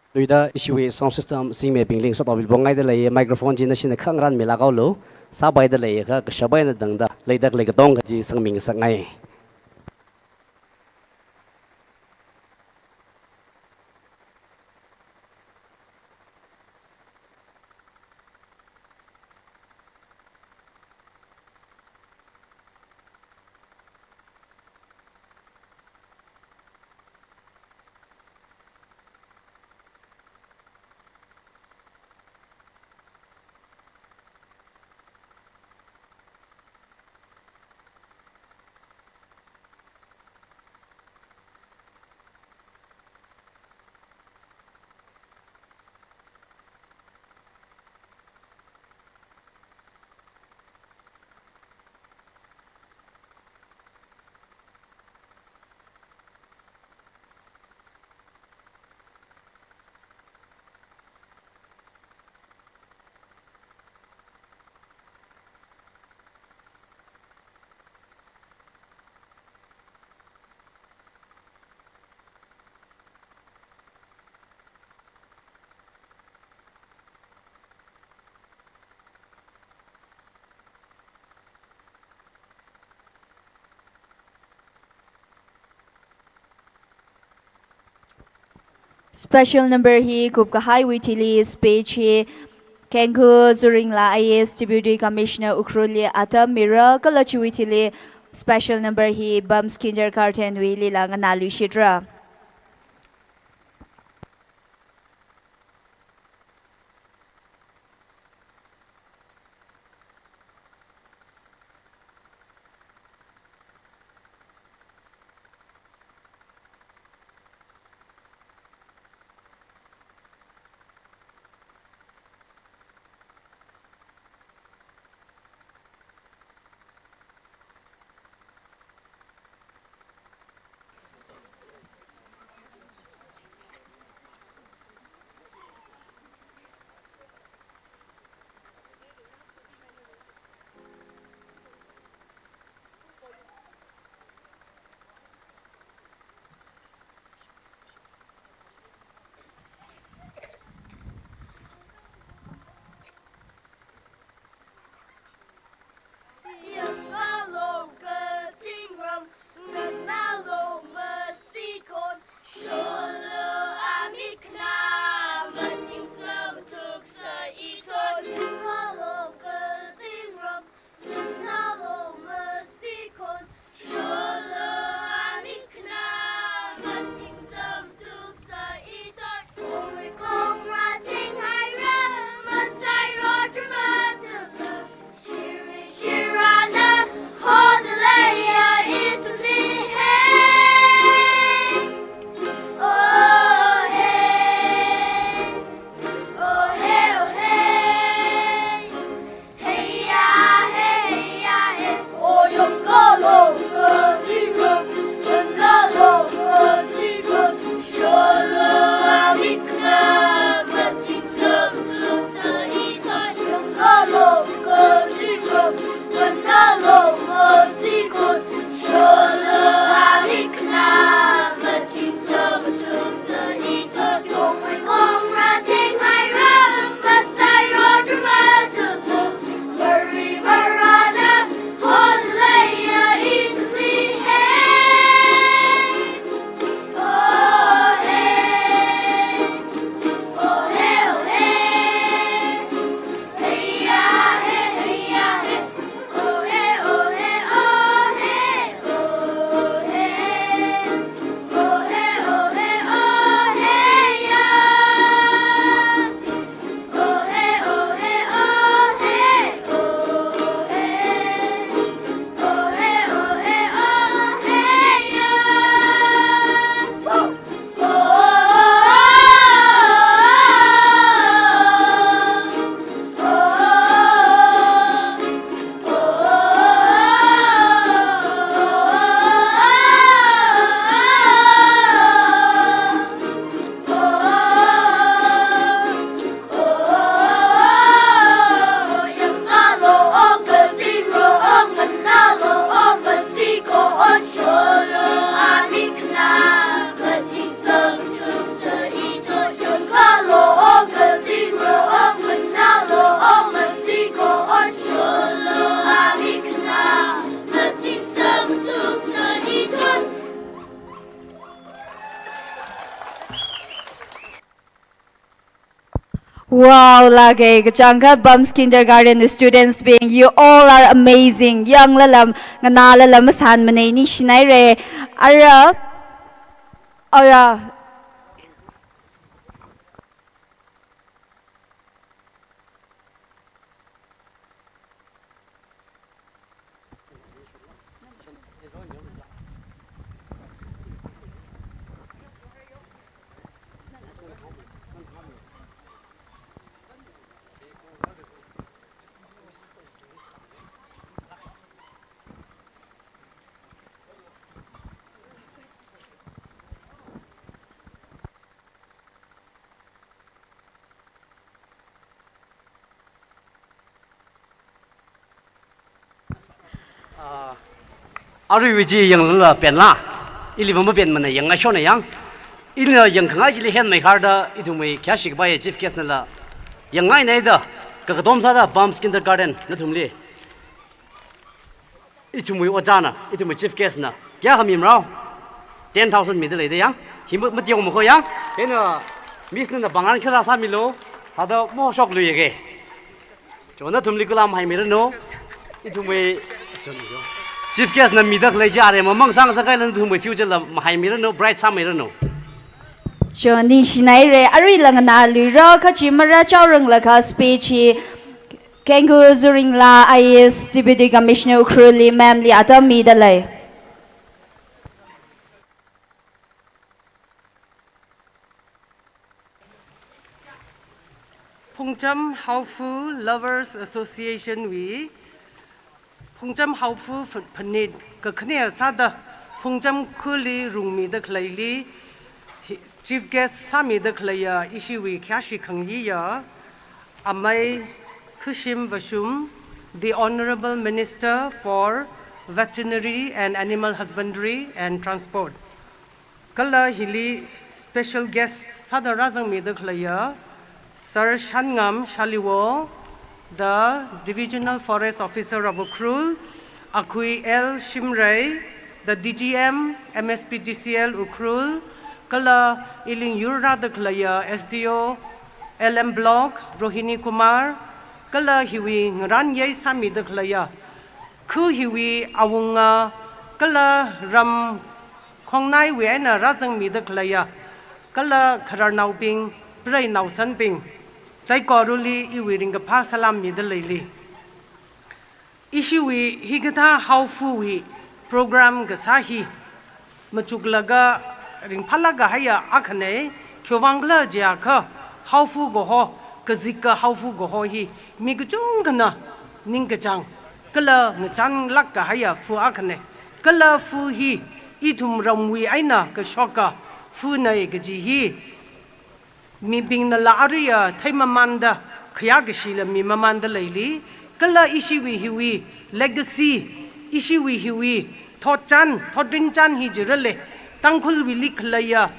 Tuida ishiwui sound system singmibingli ngasotnaobing pongaida lei, microphone chi nashina khangarān milāk haolu, sāpaida leiakha kashap eina tangda leida khalei katonga chi sangmingasakngai. Special number hi kupkahaiwui thili speech hi Kengkhu Zuringla I A S Deputy Commissioner Ukhrulli atam mira, kala chiwui thili special number hi Bams Kindergarten wuilila nganāluishitra. Wow, lāka, kachangkhat Bumps Kindergarten students bing, you all are amazing. Yanglalam, nganālalam, masanmane, ningshinaire. Ara, oh yeah. Ah, aruiwui chi yanglala penla, ili mamapenmana, yangngaishona yang. Ina yangkhangai chili henmeikhar da, ithumwui khayāshi kapai chief guest nala yangngaina da, kakatom sāda Bumps Kindergarten nathumli. Ithumwui ojāna, ithumwui chief guest na, kayākha mimarao? Ten thousand mida leida yang. Hi ma-, mationg mako yang. Hina, Miss nana pāngran kharā sāmilu, hada mohshokluiya ke. Chona nathumli kula mahaimiranu. Ithumwui chief guest na mida khalei chi are mamang sāngasakhaila nathumwui future la mahaimiranu, bright sāmiranu. Cho, ningshinaire, aruila nganāluira, khachi mara chaoranglakha speech hi Kengku Zuringla, I A S, Deputy Commissioner Ukhrulli, ma'am li atam mida lei. Phungcham Haofu Lovers Association wui, Phungcham Haofu ph-, phanit kakhane sāda, Phungcham khuli rungmida khaleili, hi, chief guest sāmida khaleiya, ishiwui khayāshi khangayiya, Amei Khushim Vashum, the Honourable Minister for Veterinary and Animal Husbandry and Transport. Kala hili special guest sāda rāzangmida khaleiya, Sir Shanngam Shaliwo, the Divisional Forest Officer of Ukhrul, Akhui L Shimray, the D G M, M S P D C L Ukhrul, kala ili ngyur rāda khaleiya S D O, L M Block, Rohini Kumar, kala hiwui ngarānyei sāmida khaleiya, khu hiwui awunga, kala ram khongnaiwui eina rāzangmida khaleiya, kala khararnaobing, preinao sanbing, saikorali iwui ringkaphā salam mida leili. Ishiwui hikathā Haofuwui program kasā hi machuklaga ringphālāk kahaiya akhane, khiwuivang khala jiakha Haofu kaho, kazika Haofu kaho hi mi kachungkhana ningkachāng kala ngachānlāk kahaiya fu akhane. Kala fu hi ithum ramwui eina kashoka funei kaji hi mibingnala aruiya theimamanda, khayākashila mimamanda leili. Kala ishiwui hiwui legacy, ishiwui hiwui thotchan, thotrinchān hi jirale, Tangkhulwuili khaleiya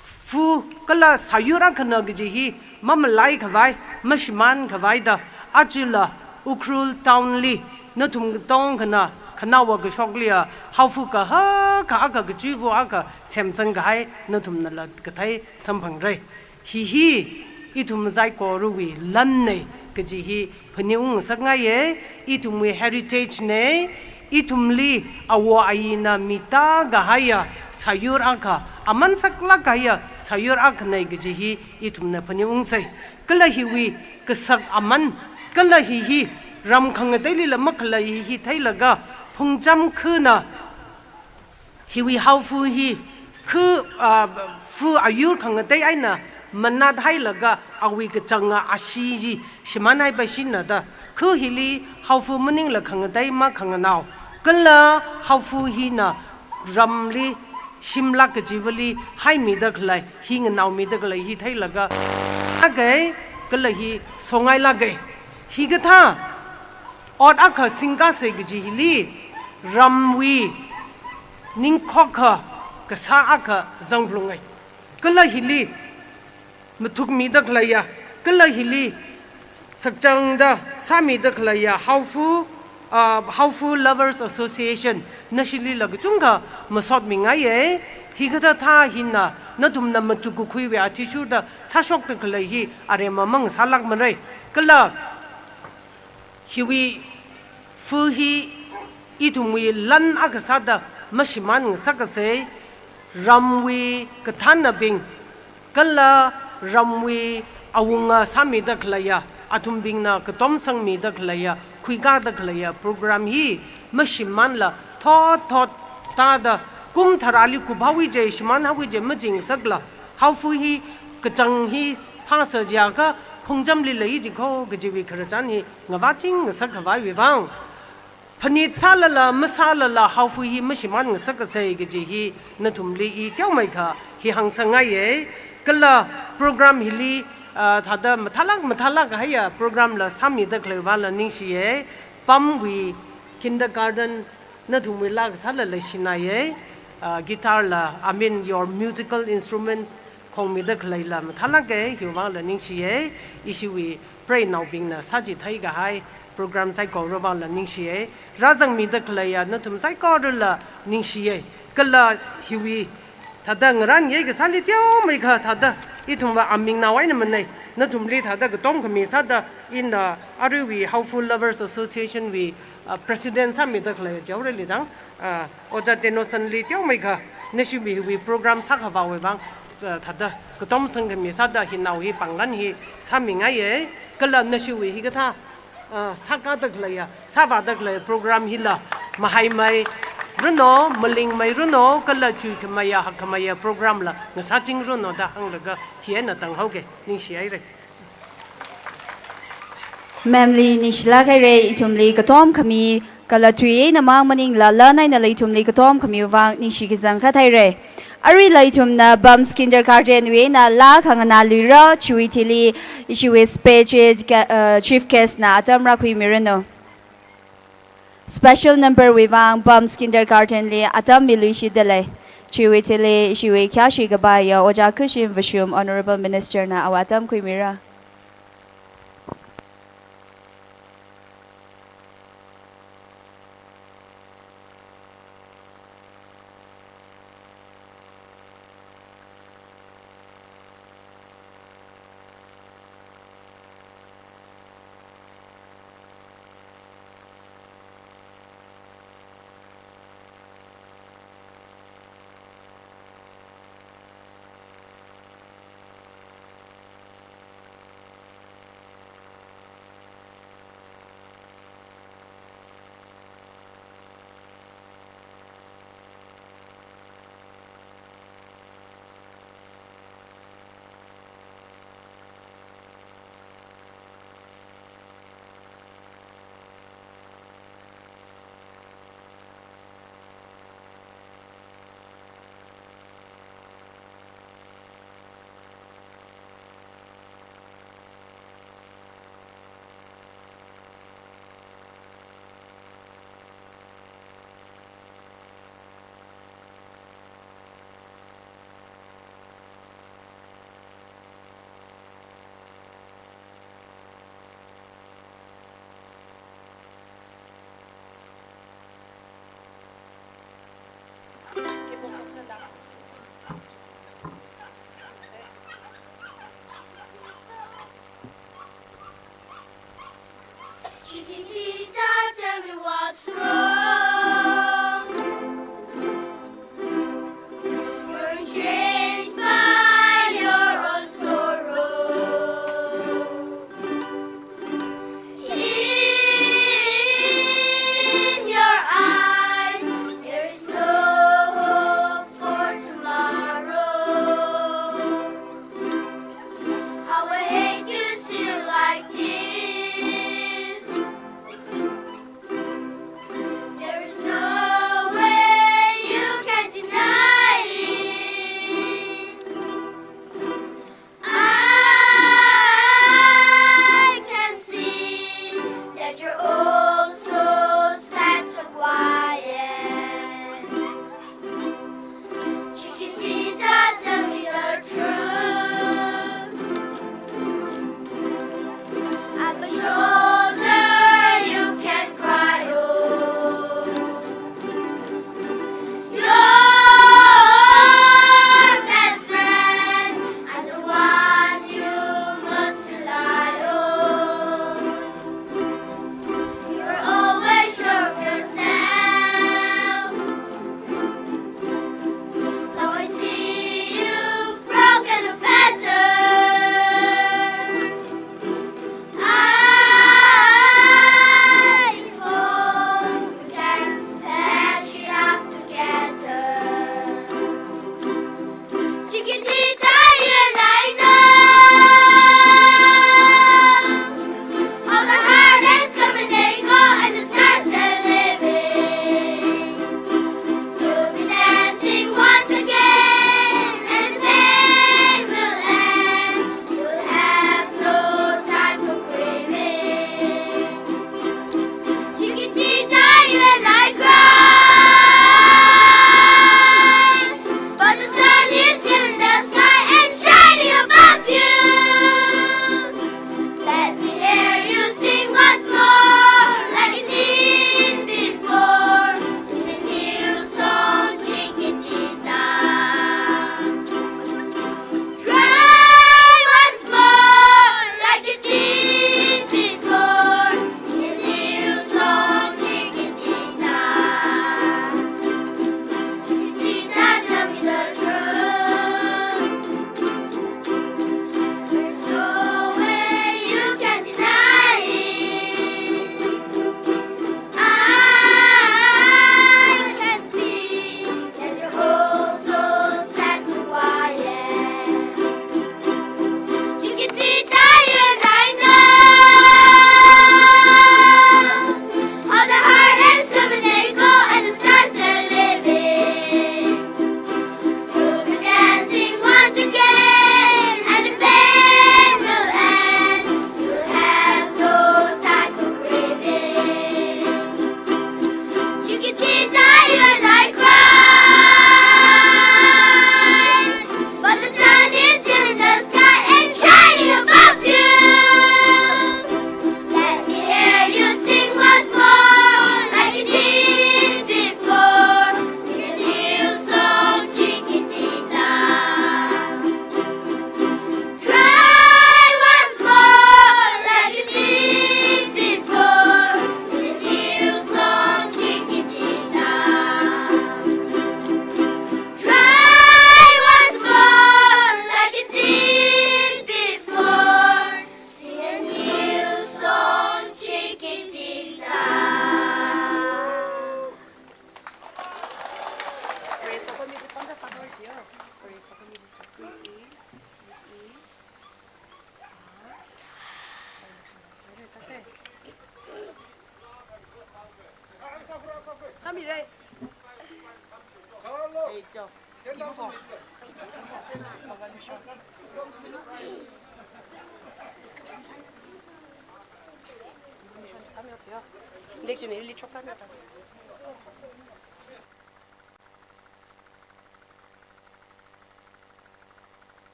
fu kala sāyur akhana kaji hi mamalaikhavai, mashimānkhavai da, ajala Ukhrul town li nathum katongkhana khanaowa kashokliya Haofu kahaka akha, kachuiva akha semsang kahai nathumnala kathei samphangra. Hi hi ithum saikorawui lanne kaji hi phaningung ngasakngaiye. Ithumwui heritage ne, ithumli awo ayina mita kahaiya sāyur akha, aman saklāk kahaiya sāyur akhane kaji hi ithumna phaningung sai. Kala hiwui kasak aman, kala hi hi ram khangateilila makhalei hi theilaga Phungcham khana hiwui Haofu hi khu, ah, fu ayur khangatei eina manathailaga awui kachanga ashee chi shimānhaipaishina da, khu hili Haofu maningla khangatei makhanganao, kala Haofu hina ramli shimlāk kachivali haimida khalei, hi nganaomida khalei hi theilaga ākei, kala hi songailākei. Hikathā ot akha singkasei kaji hili ramwui ningkhokha kasā akha zangphalungai. Kala hili mathukmida khaleiya, kala hili sakchangda sāmida khaleiya Haofu, ah, Haofu Lovers Association nashilila kachungkha masotmingaiye. Hikathā thā hina nathumna machuk kakhuiwui athishurda sāshokda khalei hi aremma mangasālākmara. Kala hiwui fu hi ithumwui lan akha sāda mashimān ngasakkasei, ramwui kathānnabing, kala ramwui awunga sāmida khaleiya, athumbingna katomsangmida khaleiya, khuikāda khaleiya program hi mashimānla thot thot tāda kum tharāli kuphaowa je, shimānhaowa je majingasakla, haofu hi kachang hi phāsā jiakha khongjamli lei jikho kajiwui khararchan hi ngavāchingngasak khavaiwui vang, phanit sālala masālala haofu hi mashimān ngasakkasei kaji hi nathumli i teomeikha hi hāngsangngaiya. Kala program hili, ah, thāda mathālāk mathālāk kahaiya program la sāmida khalei vangla ningshiya. Pamwui kindergarten nathumwui laa kasāla leishinaya. Ah, guitar la, I mean, your musical instruments khongmida khaleila mathālāka, hiwui vangla ningshiya. Ishiwui preinaobingna sāchithei kahai program saikora vangla ningshiya. Rāzangmida khaleiya nathum saikorala ningshiya. Kala hiwui thāda ngarānyei kasāli teomeikha thāda ithumva amingnao eina manei, nathumli thāda katom khami sāda ina aruiwui Haofu Lovers Association wui, ah, president sāmida khalei Jaorali chang, ah, Ojā Tenosanli teomeikha nashiwui hiwui program sākhavāwui vang, sa-, thāda katomsang khami sāda hinao hi pānglan hi sāmingaiya. Kala nashiwui hikathā, ah, sākāda khaleiya, sāvāda khalei program hila mahaimeiranu, malingmeiranu, kala chuikhameiya hakkhameiya program la ngasāchingranu da hānglaga hi eina tanghaoga. Ningshihaira. Ma'am li ningshilāk haira, ithumli katom khami kala tui einamang maningla lan einala ithumli katom khamiwui vang ningshi kachangkhat haira. Aruila ithumna Bams Kindergarten wui eina laa khanganā luira, chiwui thili ishiwui special gu-, uh, chief guest na atam rākhuimiranu. Special number wui vang Bams Kindergarten li atam miluishitdalei. Chiwui thili ishiwui khayāshi kapaiya Ojā Khushim Vashum Honourable Minister na awui atam khuimira. Chiquitita, tell me what's wrong. You're changed by your own sorrow. In your eyes, there is no hope for tomorrow. How I hate to see you like this.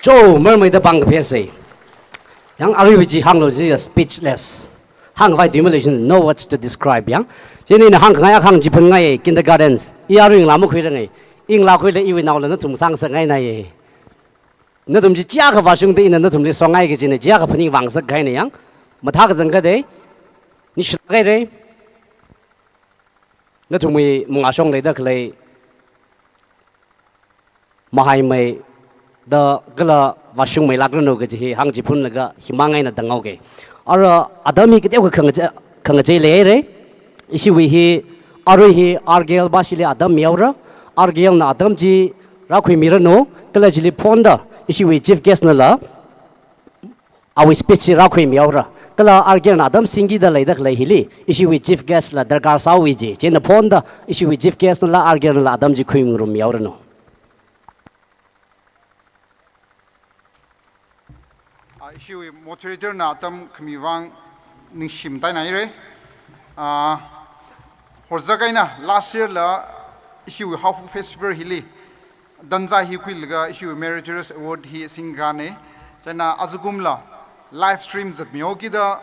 Cho, mermaida pāng kaphesei. Yang aruiwui chi hānglu chi speechless. Hāngkhavai tui maleishin, no words to describe yang. Chieina ina hāngkhangai akha hāngchiphun ngai kindergarten. I arui ngalā makhuirangai. I ngalākhuila iwui naola nathum sāngasakngainai. Nathum chi chiakha vāshungda ina nathumli songai kajina chiakha phaningvāngasak kahaina yang. Mathā kazang kade. Ningshilāk haira. Nathumwui mangāshong leida khalei mahaimeida kala vāshungmeilākranu kaji hi hāngchiphunlaga himang eina tānghaoke. Ara atam hi kateokha khangachei, khangachei leihaira. Ishiwui hi, arui hi R K L bashili atam mihaora. R K L na atam chi rākhuimiranu, kala chili phonda ishiwui chief guest nala awui speech chi rākhuimihaora. Kala R K L na atam singkida leida khalei hili ishiwui chief guest la darkar sāhaowa chi. Chieina phonda ishiwui chief guest nala R K L nala atam chi khuimingarummihaoranu. Ah, ishiwui moderator na atam khami vang ningshi matainaira. Ah, horzak eina last year la ishiwui Haophok Festival hili tanzā hi khuilaga ishiwui Meritorious Award hi singkahai. Chieina ajakumla live stream zatmihaokida,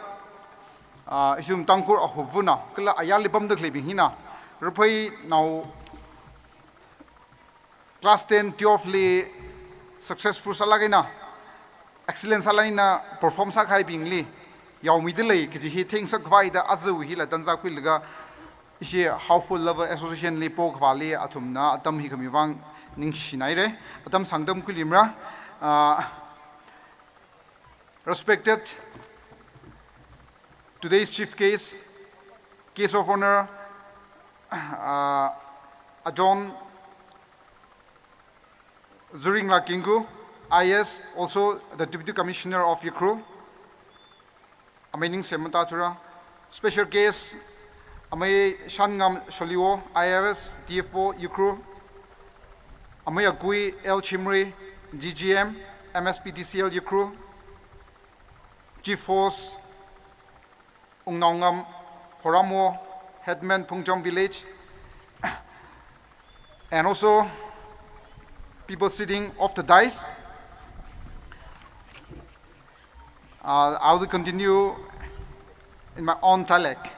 ah, ishum Tangkhul ahupvana kala ayarli pamda khaleibing hina, raphei nao class ten, twelve li successful sālāk eina, excellent sālāk eina perform sākahaibingli yaomida lei kaji hi theingasak khavai da ajawui hila tanzā khuilaga ishi Haophok Lover Association li pokhavāli athumna atam hi khami vang ningshinaira. Atam sāngda makhuiluimara. Ah, respected today's chief guest, guest of honor, uh, Ajon Zuringla Kingu, I A S, also the Deputy Commissioner of Ukhrul. Amei Ningsem Mathachura. Special guest, Amei Shanngam Shaliwo, I A S, D F O Ukhrul. Amei Akui L Chimri, D G M, M S P D C L Ukhrul. Chief Host, Wungnaongam Horamo, Headman Phungcham Village, and also people sitting off the dais. Uh, I will continue in my own dialect.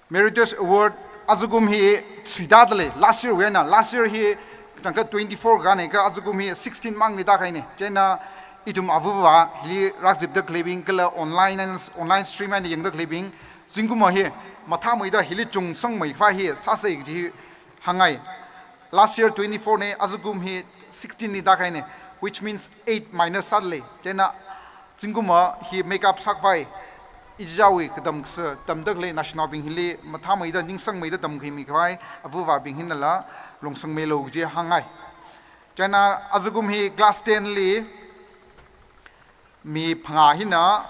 Meritorious Award ajakum hi suitāda lei, last year wui eina, last year hi changkhat twenty-four kane kha ajakum hi sixteen mangli tākahaina. Chieina ithum avāva hili rāzipda khaleibing kala online and online stream eina yangda khaleibing, zingkum hi mathāmeida hili chungsangmei khavai hi sāsei kaji hi hāngngai. Last year twenty-four na, ajakum hi sixteen li tākahaina, which means eight minus sāda lei. Chieina zingkum hi make up sākhavai, ichichāwui katam kasā tamda khalei naoshinaobing hili mathāmeida ningsangmeida tamkhuimi khavai avāvabing hinala lungsangmeilu kaji hāngngai. Chieina ajakum hi class ten li mi phangā hina,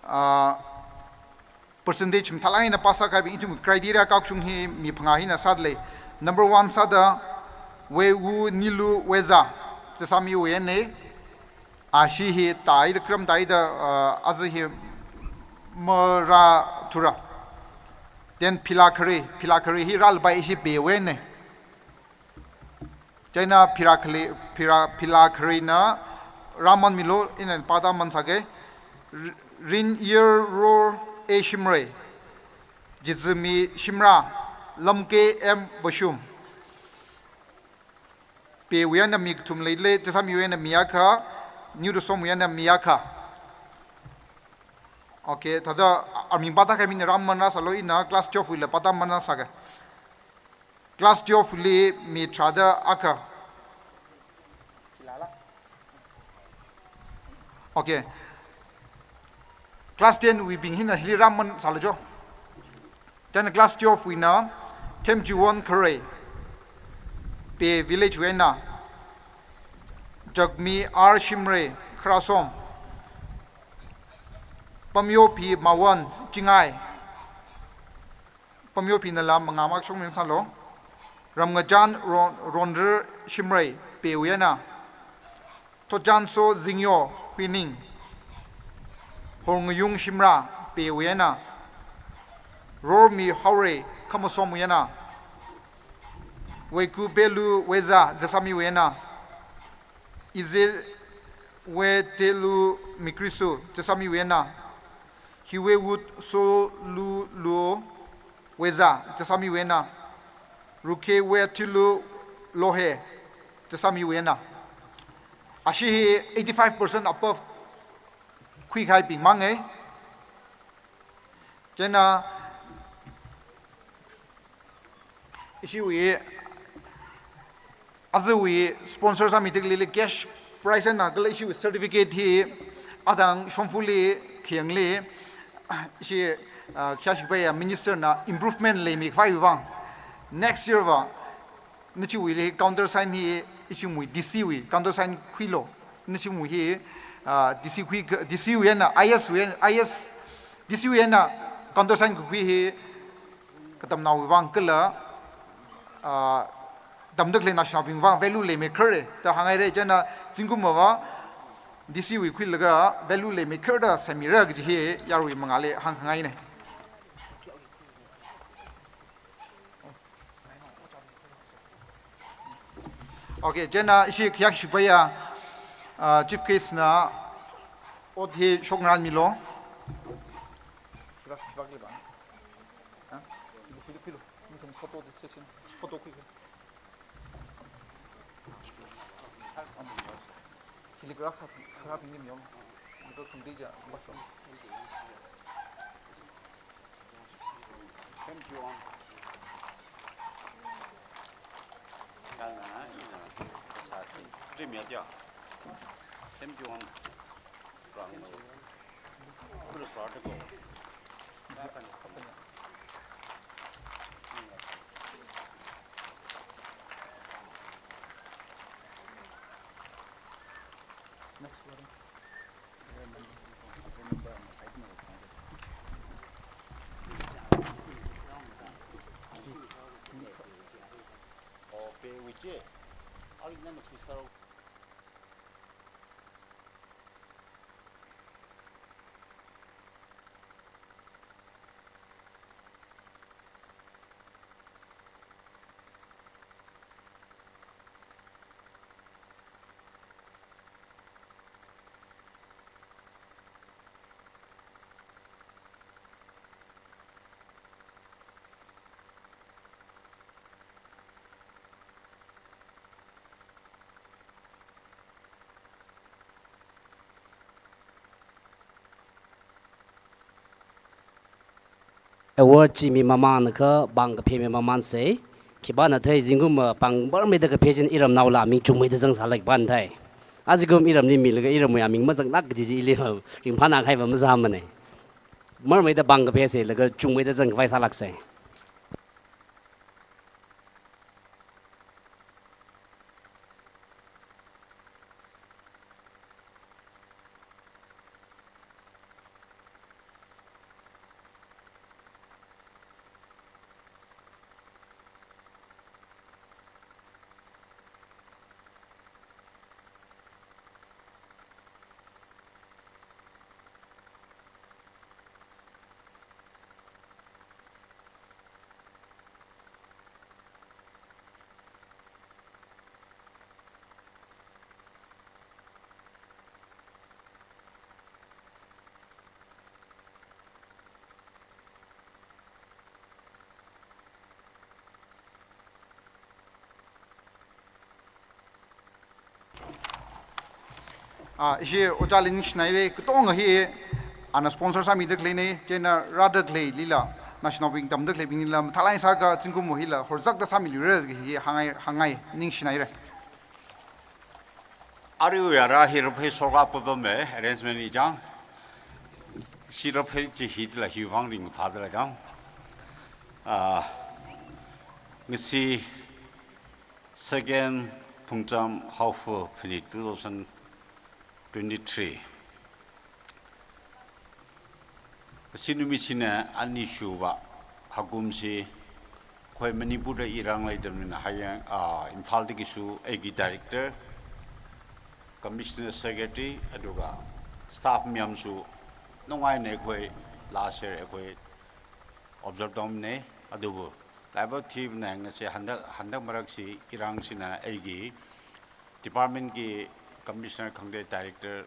ah, percentage mathālāk eina pass sākahaibing ithum criteria kakchung hi mi phangā hina sāda lei. Number one sāda Weiwu Nilu Weza, Jessamiwui eina. Ashi hi tāida, kram tāida, uh, aja hi marāthura. Then Phila Khare, Phila Khare hi rālapai ishi Pewui eina. Chieina Phila Khare, Phila, Phila Kharena rāmanmilu, ina pātāman sāke. R-, Rinyeror A Shimray, Jizumi Shimrah, Lamke M Vashum. Pewui eina mi kathum leilei, Jessamiwui eina mi akha, New Dosomwui eina mi akha. Okay, thāda aming pātākahai mina rāman rāsālu, ina class twelve wuila pātāman rāsāke. Class twelve li mi tharāda akha. Okay. Class ten wuibing hina hili rāman sālu jo. Chieina class twelve wuina Themchiwon Kharei, Pei Village wui eina, Jakmi R Shimray, Kharasom, Pamyophi Mawon, Chingai, Pamyophinala mangā makashung min sālu. Ramngachan Ron-, Ronrir Shimray, Pewui eina. Thotchanso Zingyo, Huining. Horngayung Shimrah, Pewui eina. Rormi Haorei, Khamasomwui eina. Weikupelu Weza, Jessamiwui eina. Ize we telu mikrisu, chasāmiwui eina. Hiwe wut so lu luo weza, chasāmiwena. Rukhe we thilu lohe, chasāmiwena. Ashi hi eighty-five percent above khuikahai bing mang e. Chieina ishiwui, azuwui sponsor sāmi tikli cash prize eina kala ishiwui certificate hi adang shongfali khayangli, ishi, ah, khayāshikapaiya minister na improvement leimikhavai vang. Next year va, nachiwuili countersign hi ishiwui D C wui countersign khuilo. Nachiwui hi, ah, D C khui, D C wui eina, I S wui eina, I S, D C wui eina countersign kakhui hi katamnaowui vang kala, ah, tamda khalei naoshinaobing vang value leimeikhare da hānghaire. Chieina zingkum mava D C wui khuilaga value leimeikhare da semira kaji hi yaruiwui mangāli hāngngaine. Okay, chieina ishi khayāshikapaiya, ah, chief guest na ot hi shokngaranmilo. Photo section, photo khui. Telegraph, telegraph ini miom. Itu sendiri aja, masuk. Thank you, Om. Kana, ina, sa, three minute ya. Thank you, Om. Kurang lo. Kurang lo, kurang lo. Next one. Award chi mi mamānakha pāng kaphā mi mamānsei. Khipāna thei zingkum, ah, pāng marmeida kaphā china iramnaola ming chungmeida zangsālak pān thei. Azingkum iramli milaga iramwui aming mazanglak kaji chi ili, ah, ringphānā kahai va mazāmane. Marmeida pāng kaphā sālaga chungmeida zangkhavai sālaksei. Ah, ishi ojāli ningshinaire, katonga hi ana sponsor sāmida khaleine, chieina rāda khaleilila, naoshinaobing tamda khaleibinglila, mathālāk eina sākha zingkum hila horzakta sāmiluira hi hāngngai, hāngngai, ningshinaire. Aruiwui ara hi raphei sorkar pāpame, arrangement hi chang. Ishi raphei chi hithāla hiwui vang ringphādala chang. Ah, ngasi second Phungcham Haofa phanit two thousand twenty-three. Ashi numit china anishuva hakumsi, akhoi Manipurda irang leidamnina hayang, ah, Imphaldakisu aiki director, commissioner secretary, aduga staff mayamsu nungaina akhoi last year akhoi observe tongmane, adubu laibak thibingna ngase handak, handak maraksi irangsi na aiki department ki Commissioner khangatei director,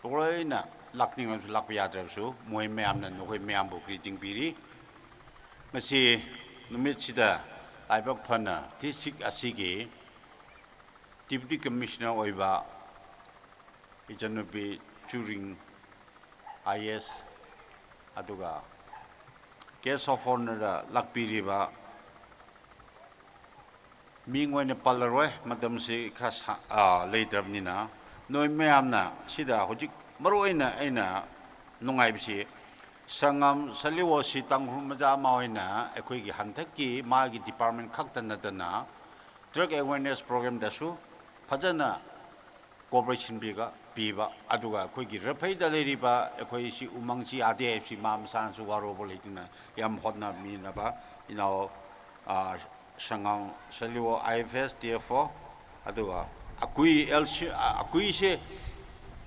loina lākninglamsu lākpayāda leishiya, nawui mayamna nawui mayambu greeting piri. Ngasi numit chida laibak phāna district asiki Deputy Commissioner oiva ichānnaopi Churing I A S, aduga Guest of Honour da lākpiriva, ming eina pālaroi, matamsi khara sā, ah, leidalei nina. Nawui mayamna, chida hojik maruina eina nungaibingsi, Sangam Saliu si Tangkhul maja ama eina, eikhoiki hanthakki magi department khak tana tana, drug awareness program dasu, phāzana cooperation piga, piva, aduga eikhoiki rapheida leiriva, eikhoishi umang chi ade epsi ma masānasu vārobo leidalei nina, yam hotnaminava, inao, ah, Sangam Saliu I F S, D F O, aduga, akui L C, ah, akuishi,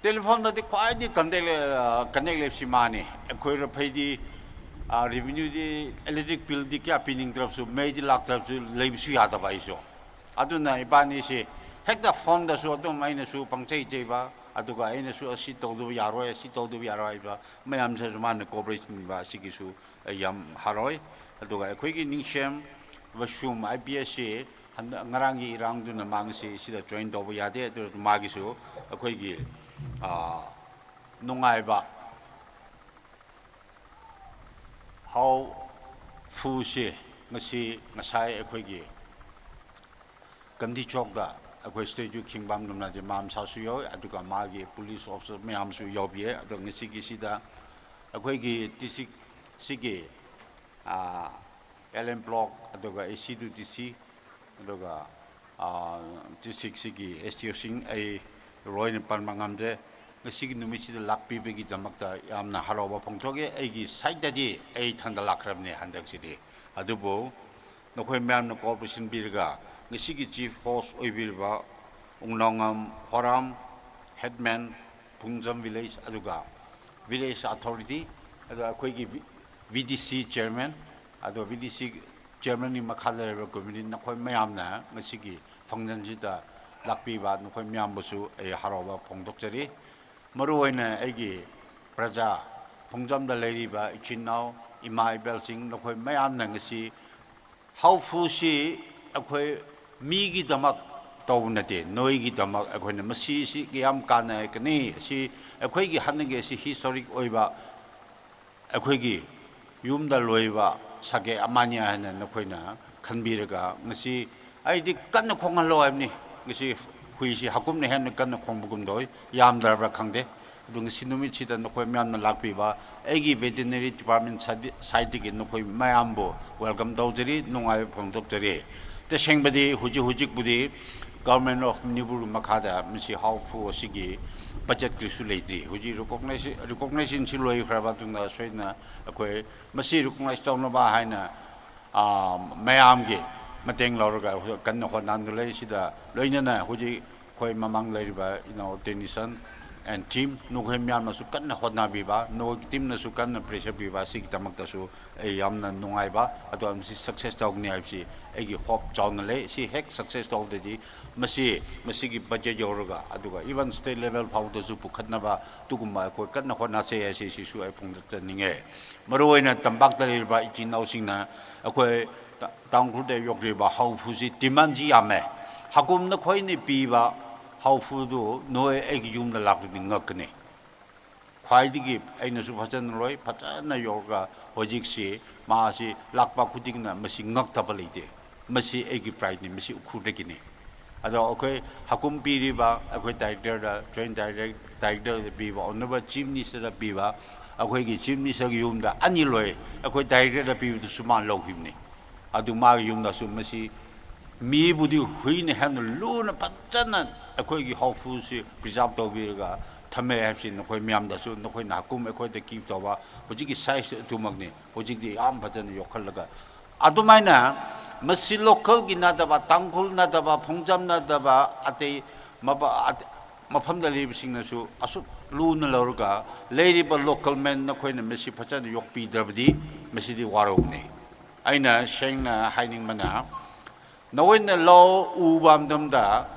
telephone dadi khwai di connect lei, ah, connect leisi mani, eikhoi rapheidi, ah, revenue di electric bill di kayā piningda leishiya, mei di lākda leishiya, leibingsu yāda vaiso. Aduna ibani si, hekta phone dasu athum einasu pangchei cheiva, aduga einasu asi tauda yaroi, asi tauda yaroi va, mayam sāsumana cooperation va, sikisu, eh, yam haroi. Aduga eikhoiki Ningshem Vashum I P S si, han-, ngarāngki rāngduna mangsi, sida join tauba yade, aduga magisu, eikhoiki, ah, nungaiva Haophoo si, ngasi, ngasai eikhoiki Gandhi Chowk da, eikhoi statue khingpam ngamna di mayam sāsu yao, aduga magi police officer mayamsu yaopiye, aduga ngasiki chida, eikhoiki district siki, ah, L M Block, aduga A C to D C, aduga, ah, district siki S D O sing, ei loina panma ngamde, ngasiki numit chida lākpibingki damakta yamna harauva phongthoke, eiki side dadi, ei thangda lākrabne handak chidi. Adubu, nakhoi mayamna cooperation piraga, ngasiki chief host oibiriva, Wungnaongam Horam, headman, Phungcham village, aduga village authority, aduga eikhoiki V-, V D C chairman, aduga V D C chairman wui makhāda leiriva committee, nakhoi mayamna ngasiki function chida lākpiva, nakhoi mayambusu, ei harauva phongthok chari. Maruina eiki praja, Phungcham da leiriva, ichinao, ima ipelsing, nakhoi mayamna ngasi, Haophoo si eikhoi miki damak tau nate, noiki damak eikhoina masi si kayam kanai kani, si eikhoiki hanake si historic oiva, eikhoiki yumda loiva, sake amani haina nakhoina khanbiraga, ngasi, aidi kanna khonga lo aimni, ngasi hui si hakumna henna kanna khongbukum doi, yamda leibra khangde. Adung si numit chida nakhoi mayamna lākpiva, eiki veterinary department side, side ki nakhoi mayambu welcome tau chari, nungai phongthok chari. Tashengbadi, huji hujikbudi, Government of Manipur makhāda, masi Haophoo siki budget karisu leidri. Huji recognition, recognition si loikharva tungda soina, eikoi, masi recognize taunaba haina, ah, mayamki mateng lauraga, kanna hotnadalei chida, loinana, huji, khoi mamang leiriva, inao Tennyson and team, nakhoi mayamnasu kanna hotnapiva, nakhoi team nasu kanna pressure piva, siki damaktasu, ei yamna nungaiva, ato amsi success taukni aipsi, eiki hope chaona lei, si hek success taudadi, masi, masiki budget yaoraga, aduga, even state level phādasu pukhatnava, tukumva, khoi kanna hotnasei aisi, sisu ei phongthok chaninge. Maruina tampakta leiriva ichinaosingna, eikoi Ta-, Tangkhulda yokriva Haophoo si demand chi yame. Hakum nakhoina piva Haophoo tu noi eiki yumda lākni ngakne. Khwaidiki einasu phazan loi, phazanna yorga hojiksi, masi lākpa khutikna masi ngaktapa leite. Masi eiki pride ni, masi Ukhrul da kini. Ado, eikoi hakum piriva, eikoi director da, joint direct-, director da piva, Honorable Chief Minister da piva, eikoiki Chief Minister ki yumda ani loi, eikoi director da piva tu sumang lo himni. Adu magi yumdasu masi, mibudi huina henna luna phazanna, eikoiki Haophoo si preserve taupiraga, thame haisi nakhoi mayamdasu, nakhoina hakum eikoida keep tauva, hojiki size tumakni, hojikdi yam phazanna yokkhallaga, Adumaina, masi local ki nathaba, Tangkhul nathaba, Phungcham nathaba, atei mapa-, at-, maphamda leibasingnasu, asuk luna lauraga, leiriba local man nakhoina masi phazanna yokpidrabadi, masidi vāraone. Eina shengna hainingmana, nawuina lo u pamdamda,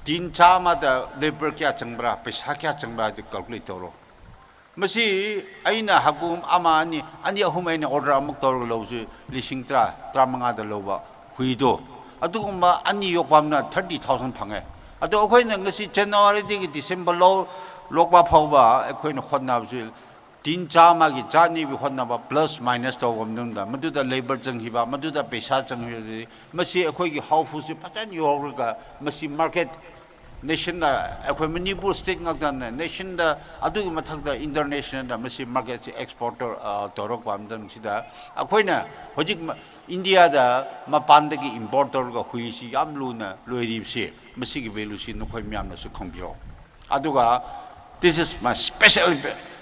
Tin chāmada labour kayā changpara, paisa kayā changpara da calculate tawro. Masi eina hakum ama ani, ani ahum eina order amak tawralo si lishing tara, tara mangada loba huido. Adukumva ani yokpamna thirty thousand phanga. Ado akhoina ngasi January dagi December lo lokpa phaova akhoina hotnabasi tin chāmagi chāniwui hotnava plus minus tawamdunda. Maduda labour chang hiva, maduda paisa chang hiva, masi akhoigi haofa si phazan yorlaga, masi market nation da, akhoi Manipur state ngakdana nation da, adugi mathakda international da, masi market si exporter, ah, tawrok pamdam sida. Akhoina hojik ma-, India da mapandagi import tawrga hui si yamluna loiripsi, masigi value si nakhoi mayamna su khangpiro. Aduga, this is my special,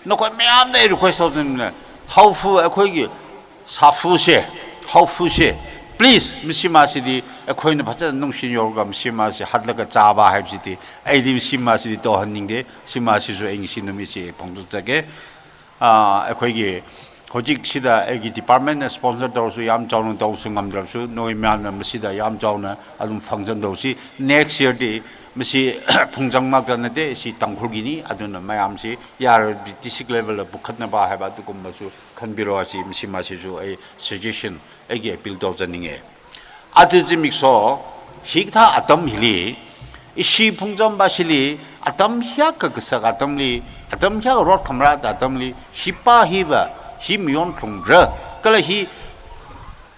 nakhoi mayamna request tawdamna, haofa akhoigi, sāfa se, haofa se, please, masi masidi, akhoina phazan nungshin yorga masi masi hatlaga chāva haibsidi, aidi masi masidi tohan ningde, si masi su eng si numi si pangdu take. Ah, akhoigi, hojik sida aigi department na sponsor tawsu yam chaona tawsu ngamdrapsu, noi mayamna masida yam chaona alum function tawsi, next year di, masi phungchang makda nate, si Tangkhul gini, aduna mayamsi, yar district level la pukhatnava haiva adukumva su, khanpiro asi, masi masi su, a suggestion, aigi appeal tawzaninge. Aja zimiksho, hikathā atam hili, ishi phungchamba shili, atam hiyākha kasak atamli, atam hiyākha rot khamrat atamli, hipa hiva, hi mayon khlungra, kala hi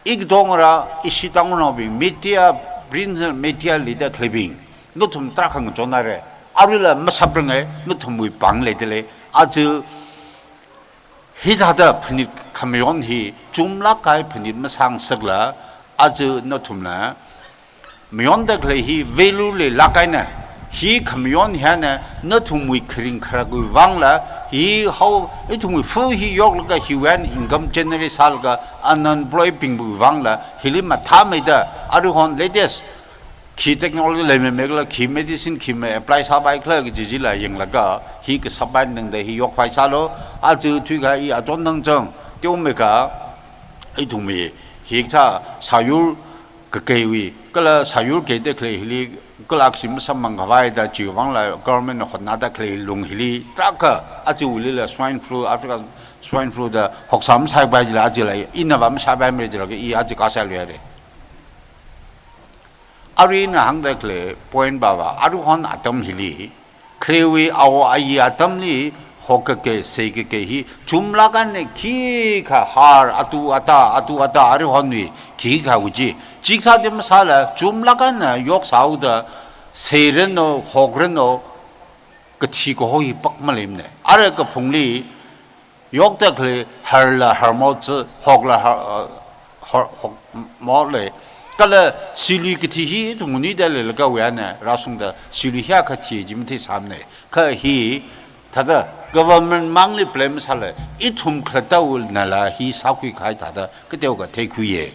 ikdongra, ishi Tangkhulnaobing, media, print media lida khaleibing, nathum tarākha ngachonare, aruila masaprange, nathumwui pāng leidalei, aja hithāda phanit khamayon hi, chumlāk kahai phanit masāngasakla, aja nathumna, mayonda khalei hi value leilāk eina, hi khamayon hina, nathumwui kharing kharakwui vangla, hi hao, ithumwui fa hi yoklaga hiwui eina income generate sālaga, unemployed bingwui vangla, hili mathāmeida, aruihon latest, khi technology leimemeikhala, khi medicine, khi ma apply sāpaikhala kaji chila yanglaga, hi kasāpai nangda hi yokkhavai sālo, aja thuikha i achon nangchang, teomeikha, ithumwui, hikathā sāyur kakeiwui, kala sāyur keida khalei hili, kala aksi masamphang khavai da chiwui vangla government na hotnada khalei lung hili, tarākha, aja ulila swine flu, Africa swine flu da hoksā masāpai jila, ajala, inava masāpaimara jila, i aja kasā luire. Arui ina hāngda khalei point pava, aruihon atam hili, kharewui awo ayi atamli, hokkakei, seikakei hi, chumlāk eina khikha har, atu ata, atu ata, aruihonwui, khikha wuji. Chikathāda masāla, chumlāk eina yoksāhaoda, seiranu, hokranu, kathi kaho hi pak maleimana. Ara kaphungli, yokda khalei harla harmo tsi, hokla har, uh, hor, hokmo lei. Kala silui kathi hi ithum nganida leilakha wui eina, rāshungda silui hiyākha thi ji matheisāmana. Kha hi, thāda government mangli blame sāla, ithum khalattawunala hi sākhui kahai thāda, kateokha theikhuiye.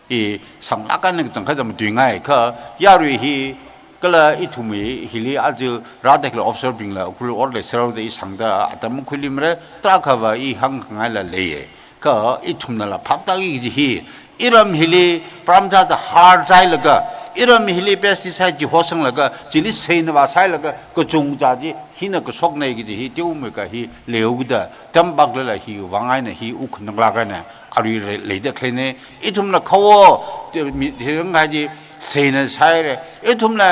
I sanglāk eina kachangkhat zam tuingai kha, yarui hi, kala ithumwui hili aja rāda khalei officer bingla, khulu order serau da i sangda, atam khuilimara, tarākhava i hāngngaila leiye. Kha ithumnala phaptāki kaji hi, iram hili paramthāda har chailaga, iram hili pesticide chi hosanglaga, chili seinava sāhailaga, kachungcha chi, hina kashoknei kaji hi, teomeikha hi, leoda, tampak lala hi, vang eina hi, wuk naklāk eina, arui re-, leida khaleina, ithumna khawo, te-, mi, thirang kaji, seina sāhaire, ithumna,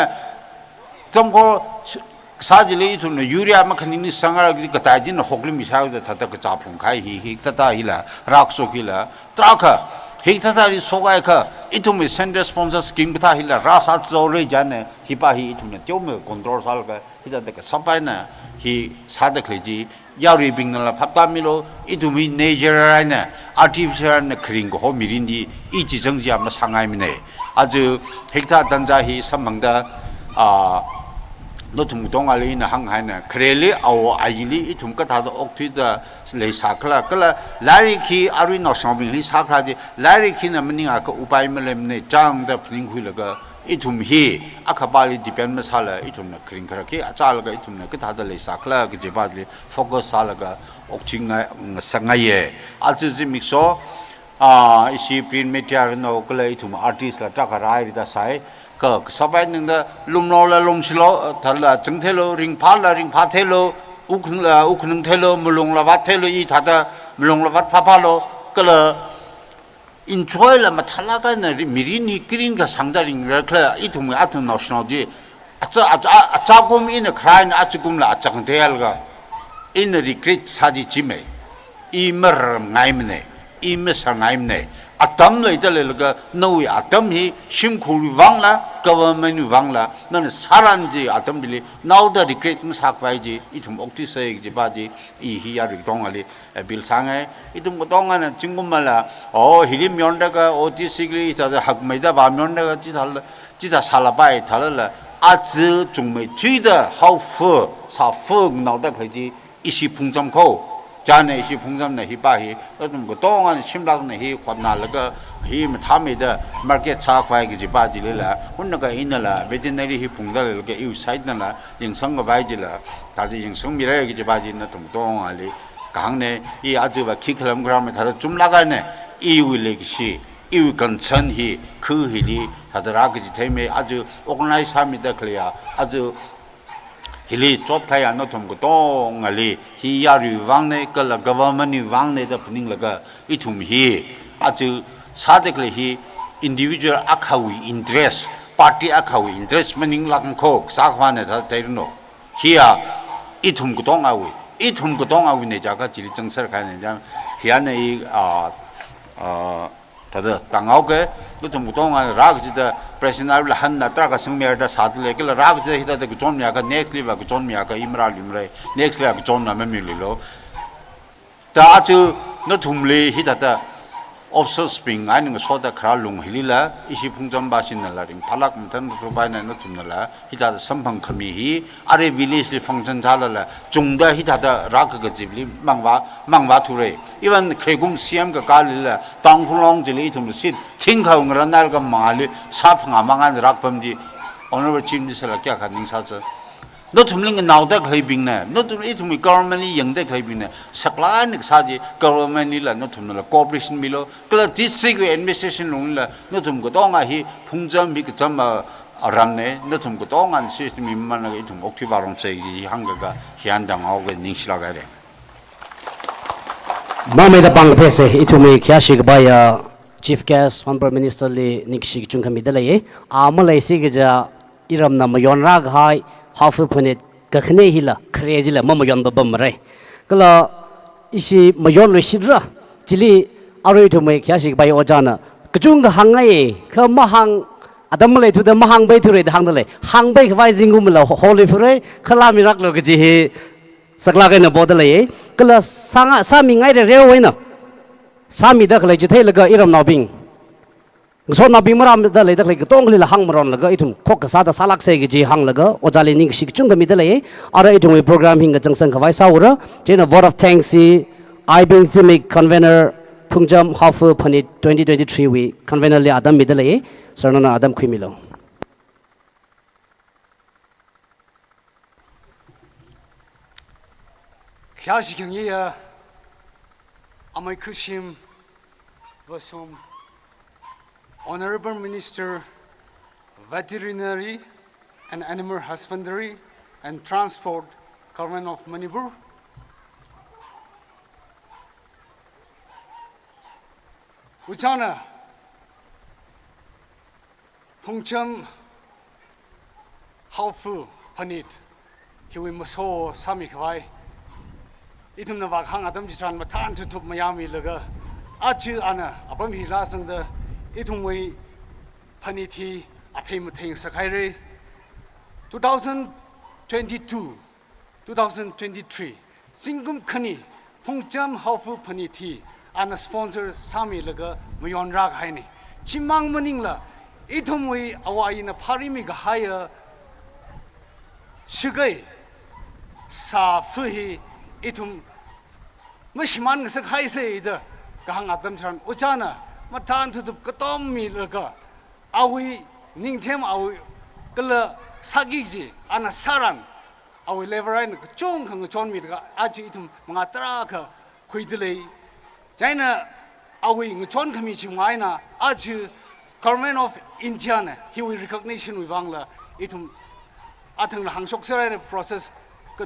tamkho, s-, sā chili ithumna, urea makhaning ni sangar kaji, katai china hokli misāhaoda, thāda kachā phung kahai hi, hikathā hila, rakshok hila, tarākha, hikathā hi shokhai kha, ithumwui central sponsor scheme kathā hila, rāsā zaore jane, hipa hi ithumna, teomeikha control sālaga, hithāda kasāpai eina hi sāda khalei chi, yaruibingnala phaptāmilo, ithum hi natural eina, artificial eina kharing kaho mirin chi, i chi chang chi a masāngaimana. Aja hikathā tanja hi samphangda, ah, nathum katongali ina hānghaina, khareli awo ayili ithum kathāda okthuida leisākhala, kala lairik hi arui naoshinaobingli sākhala chi, lairik hina maningakha upai maleimana, chāngda phaningkhuilaga, ithum hi, akhapāli depend masāla, ithumna kharing kharak hi, achālaga ithumna kathāda leisākhala, kaji pāli focus sālaga, okthuingai, ngasakngaiye. Aja zimiksho, Ah, ishi print media rino kala ithum artist la taka rai rida sai. Ka, kasāpai ningda lumlo la lumshilo, thāla chingthelo, ringphāla ringphāthelo, ukhnungla ukhnungthelo, malungla vāthelo, i thāda malungla vātphāphālo, kala enjoy la mathālāk eina ri-, mirin hi kirin kasāngda ringra khala ithum athum national day. Acha, acha, achakum ina kharā eina achakumla achang theialga. Ina regret sādi chimei. I maramngaimane. I masārngaimane. Atam leida leilaga, nawui atam hi shimkhurwui vangla, government wui vangla, nana sāran chi atam chili, naoda regret masākhavai chi, ithum okthuisei kajipa chi, i hi yarui katongali appeal sāngai. Ithum katongana zingkumla, oh, hili mayonraka, oh, chi sikli, thāda hakmeida vāmayonraka, chithāla, chithā sālapai, thālala, aja chungmeithuida, haofa, sāfa, naoda khalei chi, ishi phungcham kho. Chieina ishi phungchamna hipa hi, nathum katongana shimlakna hi, hotnalaga, hi mathāmeida, market sākhavai kajipa chilila, hunnaka inala, veterinary hi phungda leilaga, iwui side nala, yangsangkhavai chila, thāda yangsangmira kajipa chi nathum katongali, kahāngna, i aja va khi khalam kharam thāda chumlāk eina, iwui leikashi, iwui concern hi, khu hili, thāda rā kaji theimei, aja organize sāmida khaleiya, aja hili chotkahaiya nathum katongali, hi yaruiwui vangna, kala government wui vangna da phaninglaga, ithum hi, aja sāda khalei hi, individual akhawui interest, party akhawui interest maninglāk kho, sākhavana thāda theiranu. Hiya, ithum katongawui, ithum katongawuina jiakha chili changser kahaina jiakha, hiyana i, ah, ah, thāda tānghaoke, nathum katongana rā kachida, President Arul hanna tarākha singmida sāda lei, kala rā kachida hithāda kachonmiakha, next li va kachonmiakha, i marāluimara, next li va kachonna mamililo. Thāda aja nathumli hithāda officers bing eina ngasoda kharā lung hilila, ishi phungcham pāshinala ringphālāk mathān thupaina nathumnala, hithāda samphang khami hi, arui village li function sālala, chungda hithāda rākakazipli mangvā, mangvāthura. Even khreikum C M kakālila, Tangkhul Long chili ithum seat thingkhao ngaranlaga mali, sāphangā mangān rākapam chi, Honorable Chief Minister la kayākha ningsāsa. Nathumli nganaoda khaleibingna, nathum ithumwui government li yangda khaleibingna, saklāk eina kasā chi government lila nathumnala cooperation milo, kala district wui administration lungla nathum katonga hi phungcham hi kacham a, aramna, nathum katongana system hi mamānlaga ithum okthui vārumsei chi hāngkaka, hiyana tānghaoke, ningshilāk haira. Mangmeida pāngphese, ithumwui khayāshi kapaiya Chief Guest, Honorable Minister li ningshi kachungkha mida leiya. A maleisi kaja iramna mayonrākahai, Haofa phanit kakhane hila, khare chila mamayon papammarai. Kala ishi mayonluishitra, chili arui ithumwui khayāshi kapai ojāna kachungkha hāngngai, kha mahāng, atam maleithuda mahāngpaithura da hāngda lei. Hāngpaikhavai zingkumla ho-, holi phura, khalāmiraklu kaji hi saklāk eina poda leiya. Kala sānga, sāmingairareo eina, sāmida khalei chi theilaga iramnaobing, ngasotnaobing marāmida leida khalei katongalila hāngmaronlaga ithum khokkha sāda sālāksei kaji hānglaga ojāli ningshi kachungkha mida leiya. Ara ithumwui program hi ngachangsangkhavai sāura. Chieina vote of thanks hi Aibing Zimik, convener, Phungcham Haofa Phanit twenty twenty-three wui convener li atam mida leiya. Sir, nana atam khuimilo. Khayāshi khangayā, amei Khushim Vashum, Honorable Minister, Veterinary and Animal Husbandry and Transport, Government of Manipur. Ojāna Phungcham Haofa Phanit hiwui maso sāmikhavai, ithumna vākhang atam chitharan mathān thup thup mayāmilaga, aja ana apam hi rāzangda ithumwui phanit hi athei mathei ngasakhaira. Two thousand twenty-two, two thousand twenty-three, zingkum khani, Phungcham Haofa Phanit hi ana sponsor sāmilaga mayonrākahaina. Chimang maningla, ithumwui āwo āyina phārimi kahaiya shagai, sāfa hi ithum mashimān ngasakhaisa da kahāng atam tharan, ojāna mathān thup thup katommilaga, awui ningthem awui kala sāki kaji ana sāran, awui level eina kachungkha ngachonmilaga aja ithum mangā tarākha khuida lei. Chieina awui ngachon khami chimang eina, aja Government of India na hiwui recognition wui vangla ithum athang hāngshok sāra process ka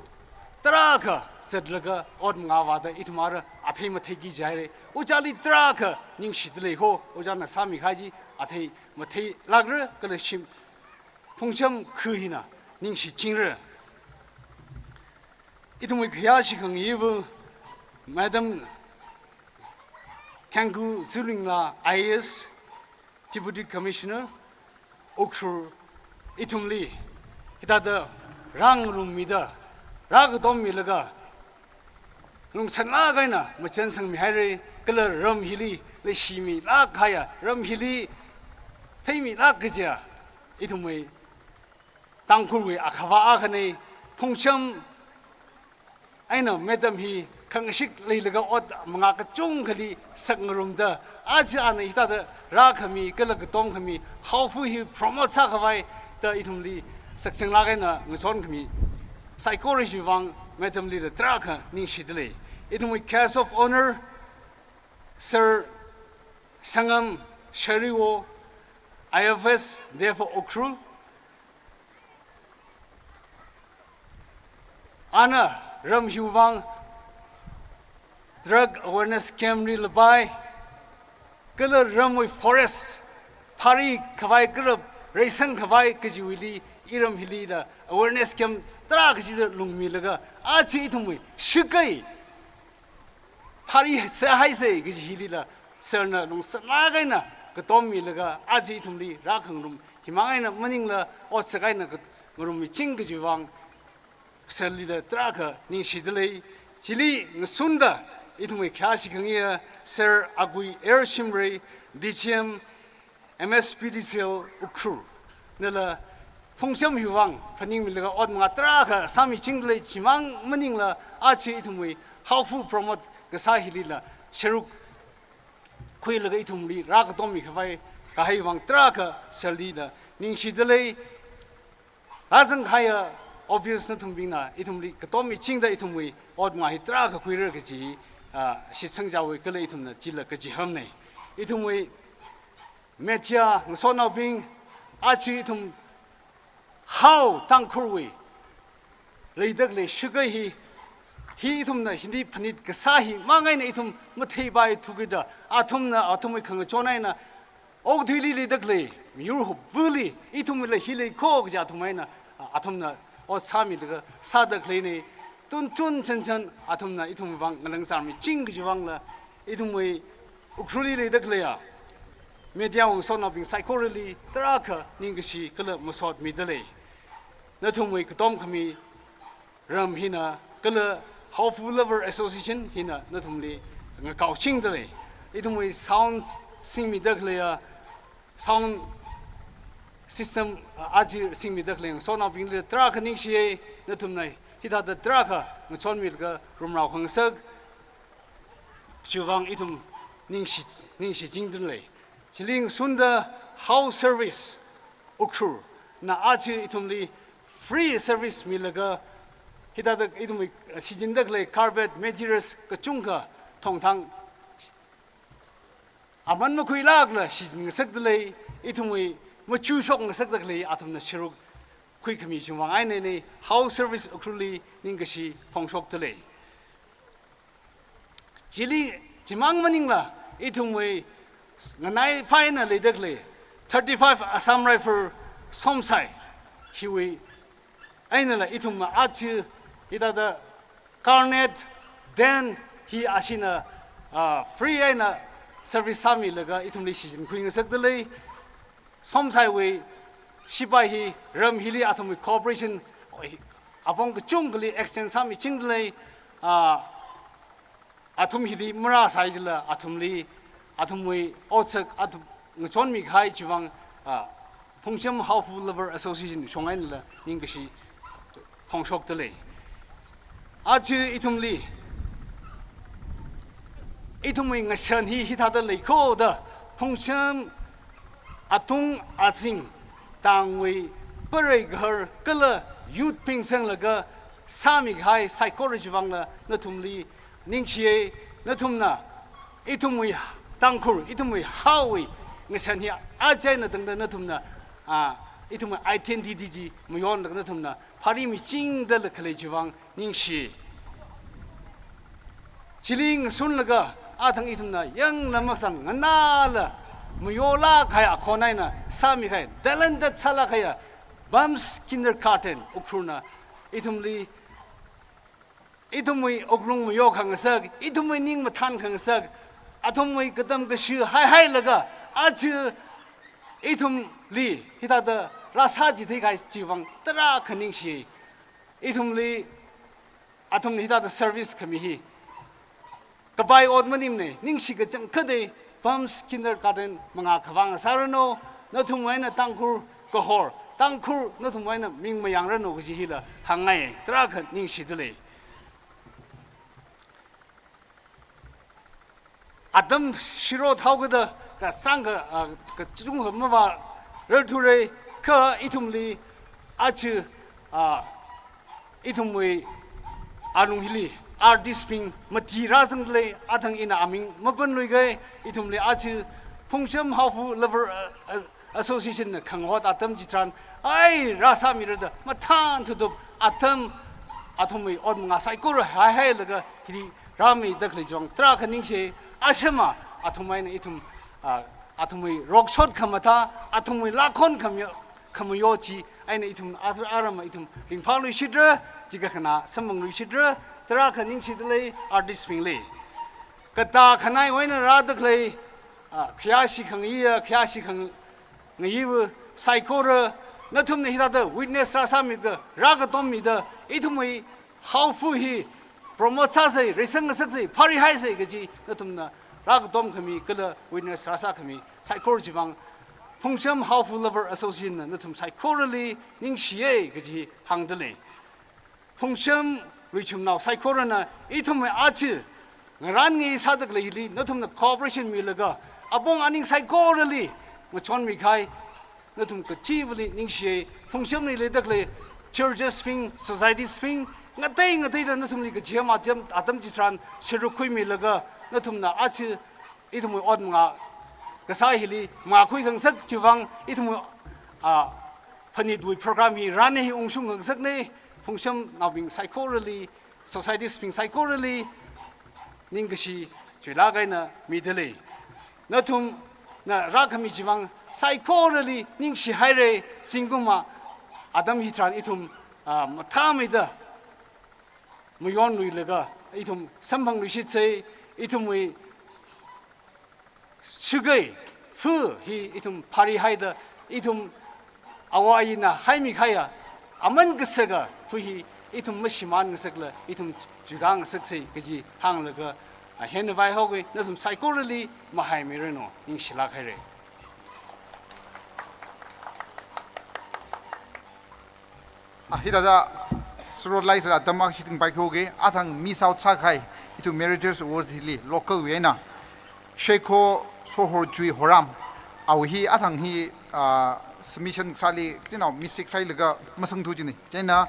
tarākha zatlaga ot mangā vāda ithum ara athei matheiki jihaira. Ojāli tarākha ningshida lei ho, ojāna sāmikahai chi athei matheilākra kala shim phungcham kha hina ningshichingra. Ithumwui khayāshi khangayiva Madam Khengku Zurlingla I A S, Deputy Commissioner, Ukhrul, ithumli hithāda rāngarummida, rākatommilaga, lungsānlāk eina machansangmihaira, kala ram hili leishimilāk kahaiya, ram hili theimilāk kajiya, ithumwui Tangkhulwui akhava akhana. Phungcham eina Madam hi khangashik leilaga ot mangā kachungkhali sakngarumda, aja ana hithāda rākhami kala katomkhami Haofa hi promote sākhavai da ithumli sakchanglaga eina ngachonkhami saikora chiwui vang Madam lila tarākha ningshida lei. Ithumwui guest of honour, Sir Sangam Shariwo, I F S, D F O Ukhrul, ana ram hiwui vang drug awareness camp li lapai, kala ramwui forest phāri khavai kala reisang khavai kajiwuili iram hilila awareness camp tarākha chida lungmilaga, aja ithumwui shakai phāri sāhaisa kaji hilila Sir na lungsānlāk eina katommilaga aja ithumli rākhangarum. Himang eina maningla otsak eina khangarummiching kajiwui vang Sir lila tarākha ningshida lei. Chili ngasunda ithumwui khayāshi khangayiya Sir Agui R Shimray, D G M, M S P D C L Ukhrul nala phungcham hiwui vang phaningmilaga ot mangā tarākha sāmichingda lei. Chimang maningla aja ithumwui Haofa promote kasā hilila sharuk khuilaga ithumli rākatommi khavai kahai vang tarākha Sir lila ningshida lei. Rāzang kahaiya office nathumbingna ithumli katommichingda ithumwui ot mangā hi tarākha khuira kaji, ah, shitsangchāwui kala ithumna chila kachihānna. Ithumwui media ngasotnaobing, aja ithum Hao Tangkhulwui leida khalei shakai hi, hi ithumna hili phanit kasā himang eina ithum matheipaithu kida, athumna athumwui khangachon eina okathuili leida khalei miyur hupvali ithumla hi lei kho kaja athum eina, a, athumna ot sāmilaga sāda khaleina. Tun chun chanchan athumna ithumwui vang ngalāng sārmiching kajiwui vangla ithumwui Ukhrulli leida khaleiya media ngasotnaobing saikorali tarākha ningkashi kala masotmida lei. Nathumwui katomkhami ram hina kala Haofa Lover Association hina nathumli ngakaochingda lei. Ithumwui sound singmida khaleiya sound system, uh, aja singmida khalei ngasotnaobingli tarākha ningshiya. Nathumna hithāda tarākha ngachonmilaga rumrao khangasak chiwui vang ithum ningshi, ningshichingda lei. Chili ngasunda Hao Service Ukhrul na aja ithumli free service milaga hithāda ithumwui, uh, shichinda khalei carpet materials kachungkha thongthang aman makhuilākla shichin ngasakda lei. Ithumwui machuk shok ngasakda khalei athumna sharuk khuikhami chiwui vang eina Hao Service Ukhrulli ningkashi phongshokda lei. Chili chimang maningla ithumwui nganaiphā eina leida khalei thirty-five Assam Rifle Somsai hiwui einala ithumna aja hithāda cornet, den hi ashina, ah, free eina service sāmilaga ithumli shichinkhui ngasakda lei. Somsaiwui sipai hi ram hili athumwui cooperation apong kachungkhali extend sāmichingda lei. Ah, athum hili marāsai jila athumli, athumwui otsak athum ngachonmi kahai chiwui vang, ah, Phungcham Haofa Lover Association shong einala ningkashi phongshokda lei. Aja ithumli, ithumwui ngashan hi hithāda lei kho da, Phungcham atung azing, tangwui parei gahar kala youth bing sanglaga sāmi kahai saikora chiwui vangla nathumli ningshiya. Nathumna ithumwui Tangkhul, ithumwui haowui ngashan hi aja eina tangda nathumna, ah, ithumwui identity chi mayonda nathumna pharimichingda khalei chiwui vang ningshi. Chili ngasunlaga athang ithumna yangla masan nganāla mayola kahai akhon eina sāmi kahai, talented sālāk kahaiya Bumps Kindergarten Ukhrulna ithumli, ithumwui wuklung mayo khangasak, ithumwui ning mathān khangasak, athumwui katam kashi haihailaga aja ithumli hithāda rāsā chithei kahai chiwui vang tarākha ningshi. Ithumli, athumli hithāda service khami hi kapai ot maningmana, ningshi kachangkhatna. Bumps Kindergarten mangā khavā ngasāranu, nathumwui eina Tangkhul kahor, Tangkhul nathumwui eina ming mayangranu kaji hila hāngngai, tarākha ningshida lei. Atam shiro thao kada kasāng ka, ah, kachungkha mavārarthura, kha ithumli aja, ah, ithumwui alung hili artist bing mati rāzangda lei, athang ina aming mapanluiga, ithumli aja Phungcham Haofa Lover, ah, ah, Association na khangahot atam chitharan, ai, rāsāmira da mathān thutup atam, athumwui ot mangā saikora haihailaga hili rāmida khalei chiwui vang tarākha ningshi. Ashama athumwui eina ithum, ah, athumwui rokshot khamathā, athumwui lākhon khamayo, khamayo chi eina ithum athum aram ithum ringphāluishitra, chikakhana samphangluishitra, tarākha ningshida lei artist bingli. Katā khanaiwui eina rāda khalei, ah, khayāshi khangayiya, khayāshi khang- ngayiva saikora, nathumna hithāda witness rāsāmida, rākatommida, ithumwui haofa hi promote sāsa, reisang ngasak sa, pharihaisa kaji nathumna rākatom khami kala witness rāsā khami saikora chiwui vang Phungcham Haofa Lover Association na nathum saikorali ningshiya kaji hāngda lei. Phungcham Luichumnao saikorana ithumwui aja ngarānngai sāda khaleili nathumna cooperation milaga apong aning saikorali ngachonmi kahai nathum kachivali ningshiya. Phungchamli leida khalei churches bing, societies bing, ngatei ngateida nathumli kachiham atam, atam chitharan sāruk khuimilaga nathumna aja ithumwui ot mangā kasā hili mangākhui khangasak chiwui vang ithumwui, ah, phanitwui program hi rāna hi ungshung khangasakna. Phungchamnaobing saikorali, societies bing saikorali ningkashi chuilāk eina mida lei. Nathumna rākhami chiwui vang saikorali ningshihaira. Zingkum atam hitharan ithum, ah, mathāmeida mayonluilaga ithum samphangluishitsa, ithumwui shagai fa hi ithum pharihaida, ithum awo ayina haimi kahaiya aman kasaka fa hi ithum mashimān ngasakla ithum chuikā ngasaksa kaji hānglaga, ah, hina vaihaoga, nathum saikorali mahaimiranu, ningshilāk haira. Ah, hithāda sārotlai sāda atam akha shiting paikhoga, athang miss out sākahai, ithum Meritorious Award hili local wui eina Sheikho Sohorchui Horam, awui hi athang hi, ah, submission sāli katinao mistake sāhailaga masangthu jina. Chieina,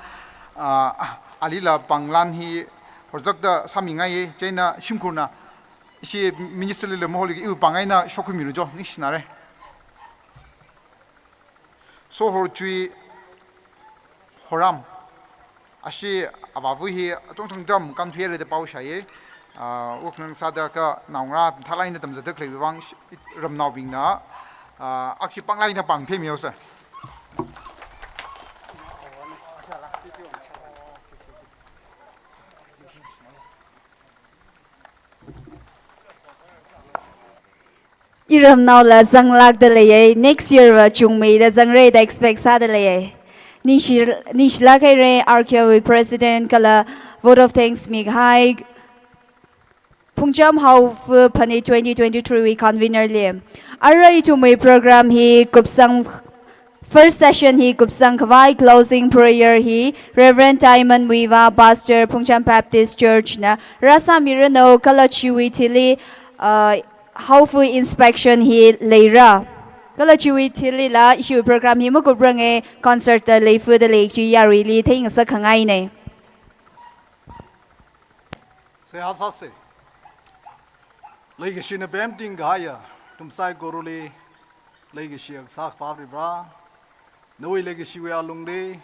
ah, alila pānglan hi horzakta sāmingaiya, chieina shimkhurna ishi minister lila maholiga iwui pāng eina shokkhuimilu jo, ningshinara. Sohorchui Horam. Ashi avāva hi achongchong jam kamthuihaira da pao shāya. Ah, wuklung sāda kha naongarā mathālāk eina tamzatda khaleiwui vang shi-, ramnaobingna, ah, akshi pānglāk eina pāng phemihaosa. Iramnaola zanglākda leiya, next year va chungmeida zangra da expect sāda leiya. Ningshi, ningshilāk haira R K L wui president kala vote of thanks mikahai Phungcham Haofa Phanit twenty twenty-three wui convener li. Arui ithumwui program hi kupsang, first session hi kupsang khavai, closing prayer hi Reverend Diamond Muivah, Pastor Phungcham Baptist Church na rāsāmiranu, kala chiwui thili, uh, Haofa inspection hi leira. Kala chiwui thilila ishiwui program hi makupranga, concert da leifuda lei chi yaruili theingasak khangaina. Seihā sāsa. Leikashina pemting kahaiya, ithum saikorali leikashi akha sākhavā Varivara, nawui leikashiwui alungli,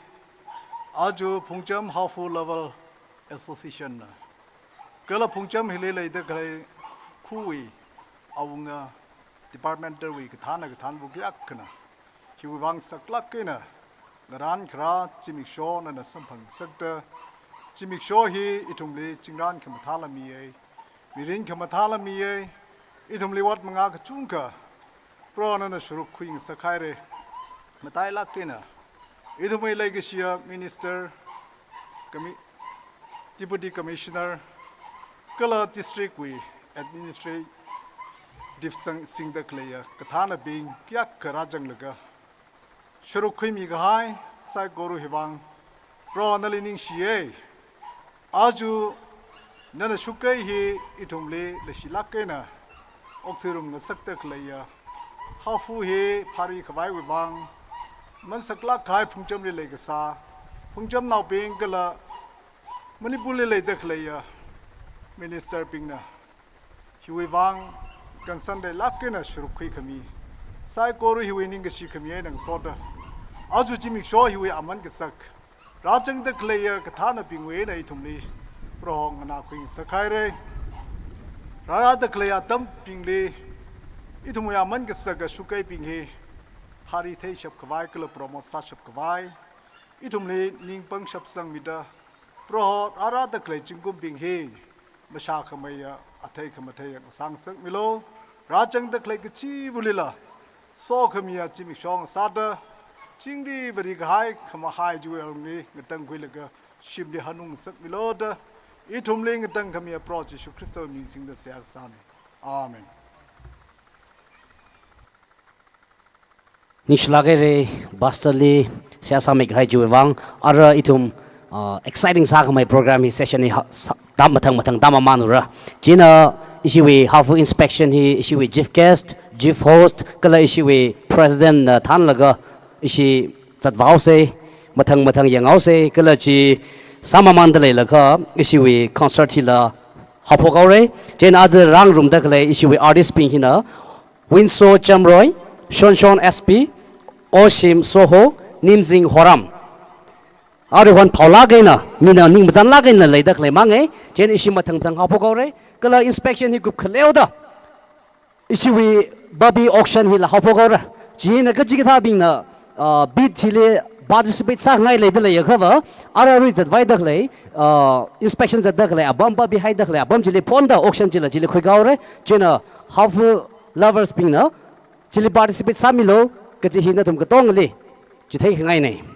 aja Phungcham Haophok Lovers Association na, kala Phungcham hili leida khalei khawui awunga department wui kathāna kathānva kayākhana, hiwui vang saklāk eina ngarān kharā zimiksho nana samphangngasakta, zimiksho hi ithumli chingran khamathāla miya, mirin khamathāla miya, ithumli ot manga kachungkha Proho nana sārukkhuingasakhaira. Matailāk eina ithumwui leikashiya Minister, Commi-, Deputy Commissioner, kala District wui Administrative sing, singda khaleiya kathānabing kayākha rāzanglaga sārukkhuimi kahai saikora hiwui vang Proho nali ningshiya. Aja nana shukkahai hi ithumli leishilāk eina okthuirumngasakta khaleiya Haophok hi phāri khavaiwui vang, aman saklāk kahai Phungchamli leikasā Phungchamnaobing kala Manipurli leida khaleiya Minister bingna hiwui vang concern leilāk eina sārukkhui khami, saikora hiwui ningkashi khami eina ngasoda, aja zimiksho hiwui aman kasak rāzangda khaleiya kathānabingwui eina ithumli Proho nganākhuingasakhaira. Rārāda khaleiya atambingli ithumwui aman kasaka shukkahaibing hi phāri theishap khavai kala promote sāshap khavai ithumli ning pangshap sangmida, Proho rārāda khalei zingkumbing hi mashākhameiya, athei khamatheiya ngasāngasakmilu. Rāzangda khalei kachivālila sokhamiya zimiksho ngasāda, chingri vāri kahai khamahai chiwui alungli ngatangkhuilaga shimli hanungngasakmilu da ithumli ngatangkhamiya Proho Jishu Khristawui ming singda seihā kasāna. Amen. Ningshilāk haira, Pastor li seihā sāmi kahai chiwui vang. Ara ithum, ah, exciting sākhamei program hi, session hi ha, sā, tam mathang mathang tam aman ura. Chieina ishiwui Haophok inspection hi ishiwui chief guest, chief host, kala ishiwui president na thānlaga ishi zatvāhaosa, mathang mathang yanghaosa, kala chi sāmamanda leilakha ishiwui concert hila haophok haora. Chieina aja rāngarumda khalei ishiwui artist bing hina Winso Chamroy, Shonshon S P, Oshim Soho, Nimzing Horam. Aruihon phaolāk eina, mina ning mazanlāk eina leida khalei manga, chieina ishi mathang mathang haophok haora, kala inspection hi kupkhaleoda ishiwui Barbie auction hila haophok haora. Chieina kachikathābingna, ah, bid chili participate sāngai leida leiakhava, ara arui zatvaida khalei, ah, inspection zatda khalei apam, Barbie haida khalei apam chili phonda auction chila chili khuihaora. Chieina Haophok lovers bingna chili participate sāmilu kaji hi nathum katongali chitheikhangaina.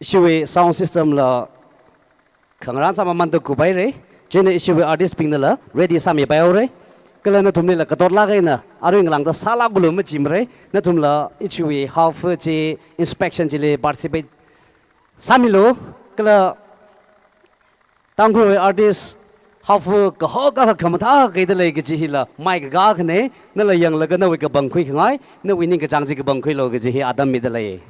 Ishiwui sound system la khangarān sāmamanda kuphaira. Chieina ishiwui artist bingnala ready sāmipaihaora. Kala nathumlila katotlāk eina arui ngalāngda sālāklu majimara. Nathumla ishiwui Haophok chi inspection chili participate sāmilu. Kala Tangkhulwui artist Haophok kahok akha khamathā khuida lei kaji hila maikakā akhana, nala yanglaga nawui kapangkhui khangai, nawui ningkachāng chi kapangkhuilu kaji hi atam mida lei.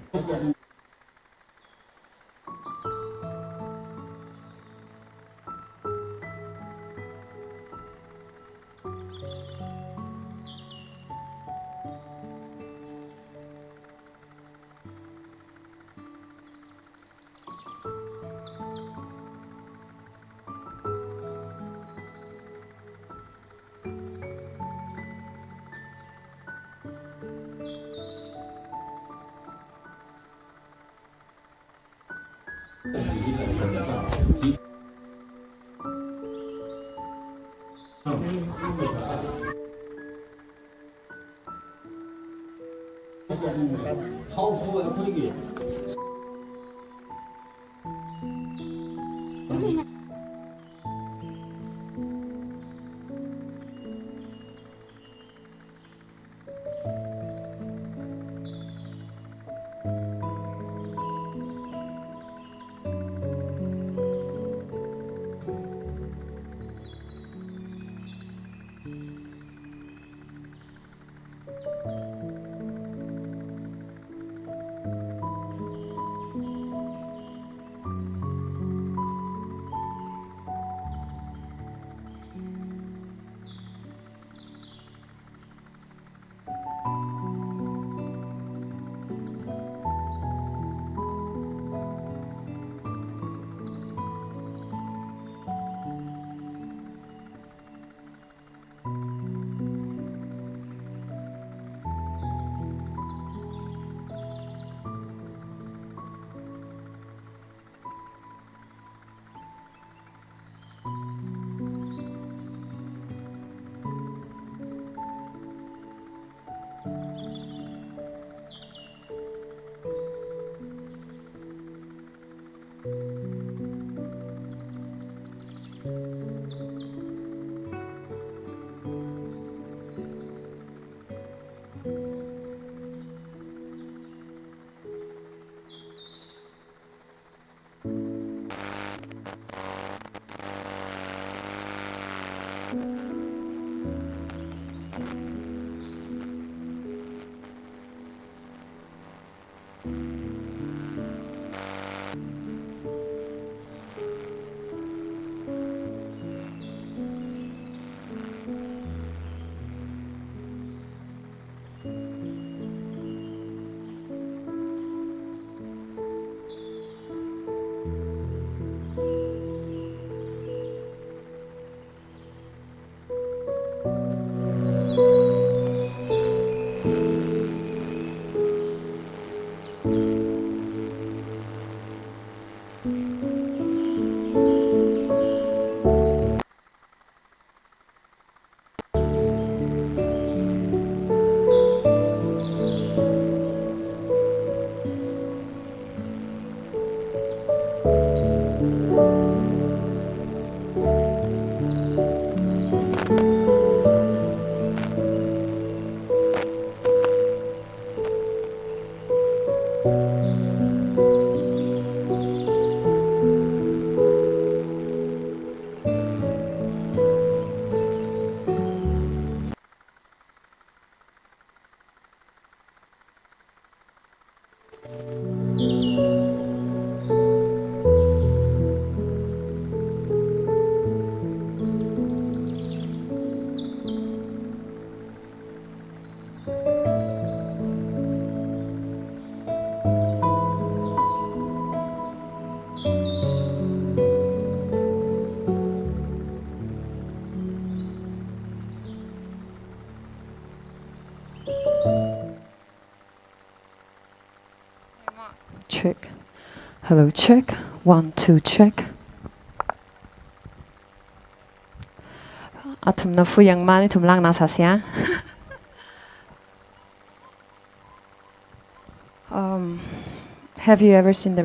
Check. Hello, check. One, two, check. Athumna fuyangmani, ithum langna sāsa ya. Um, have you ever seen the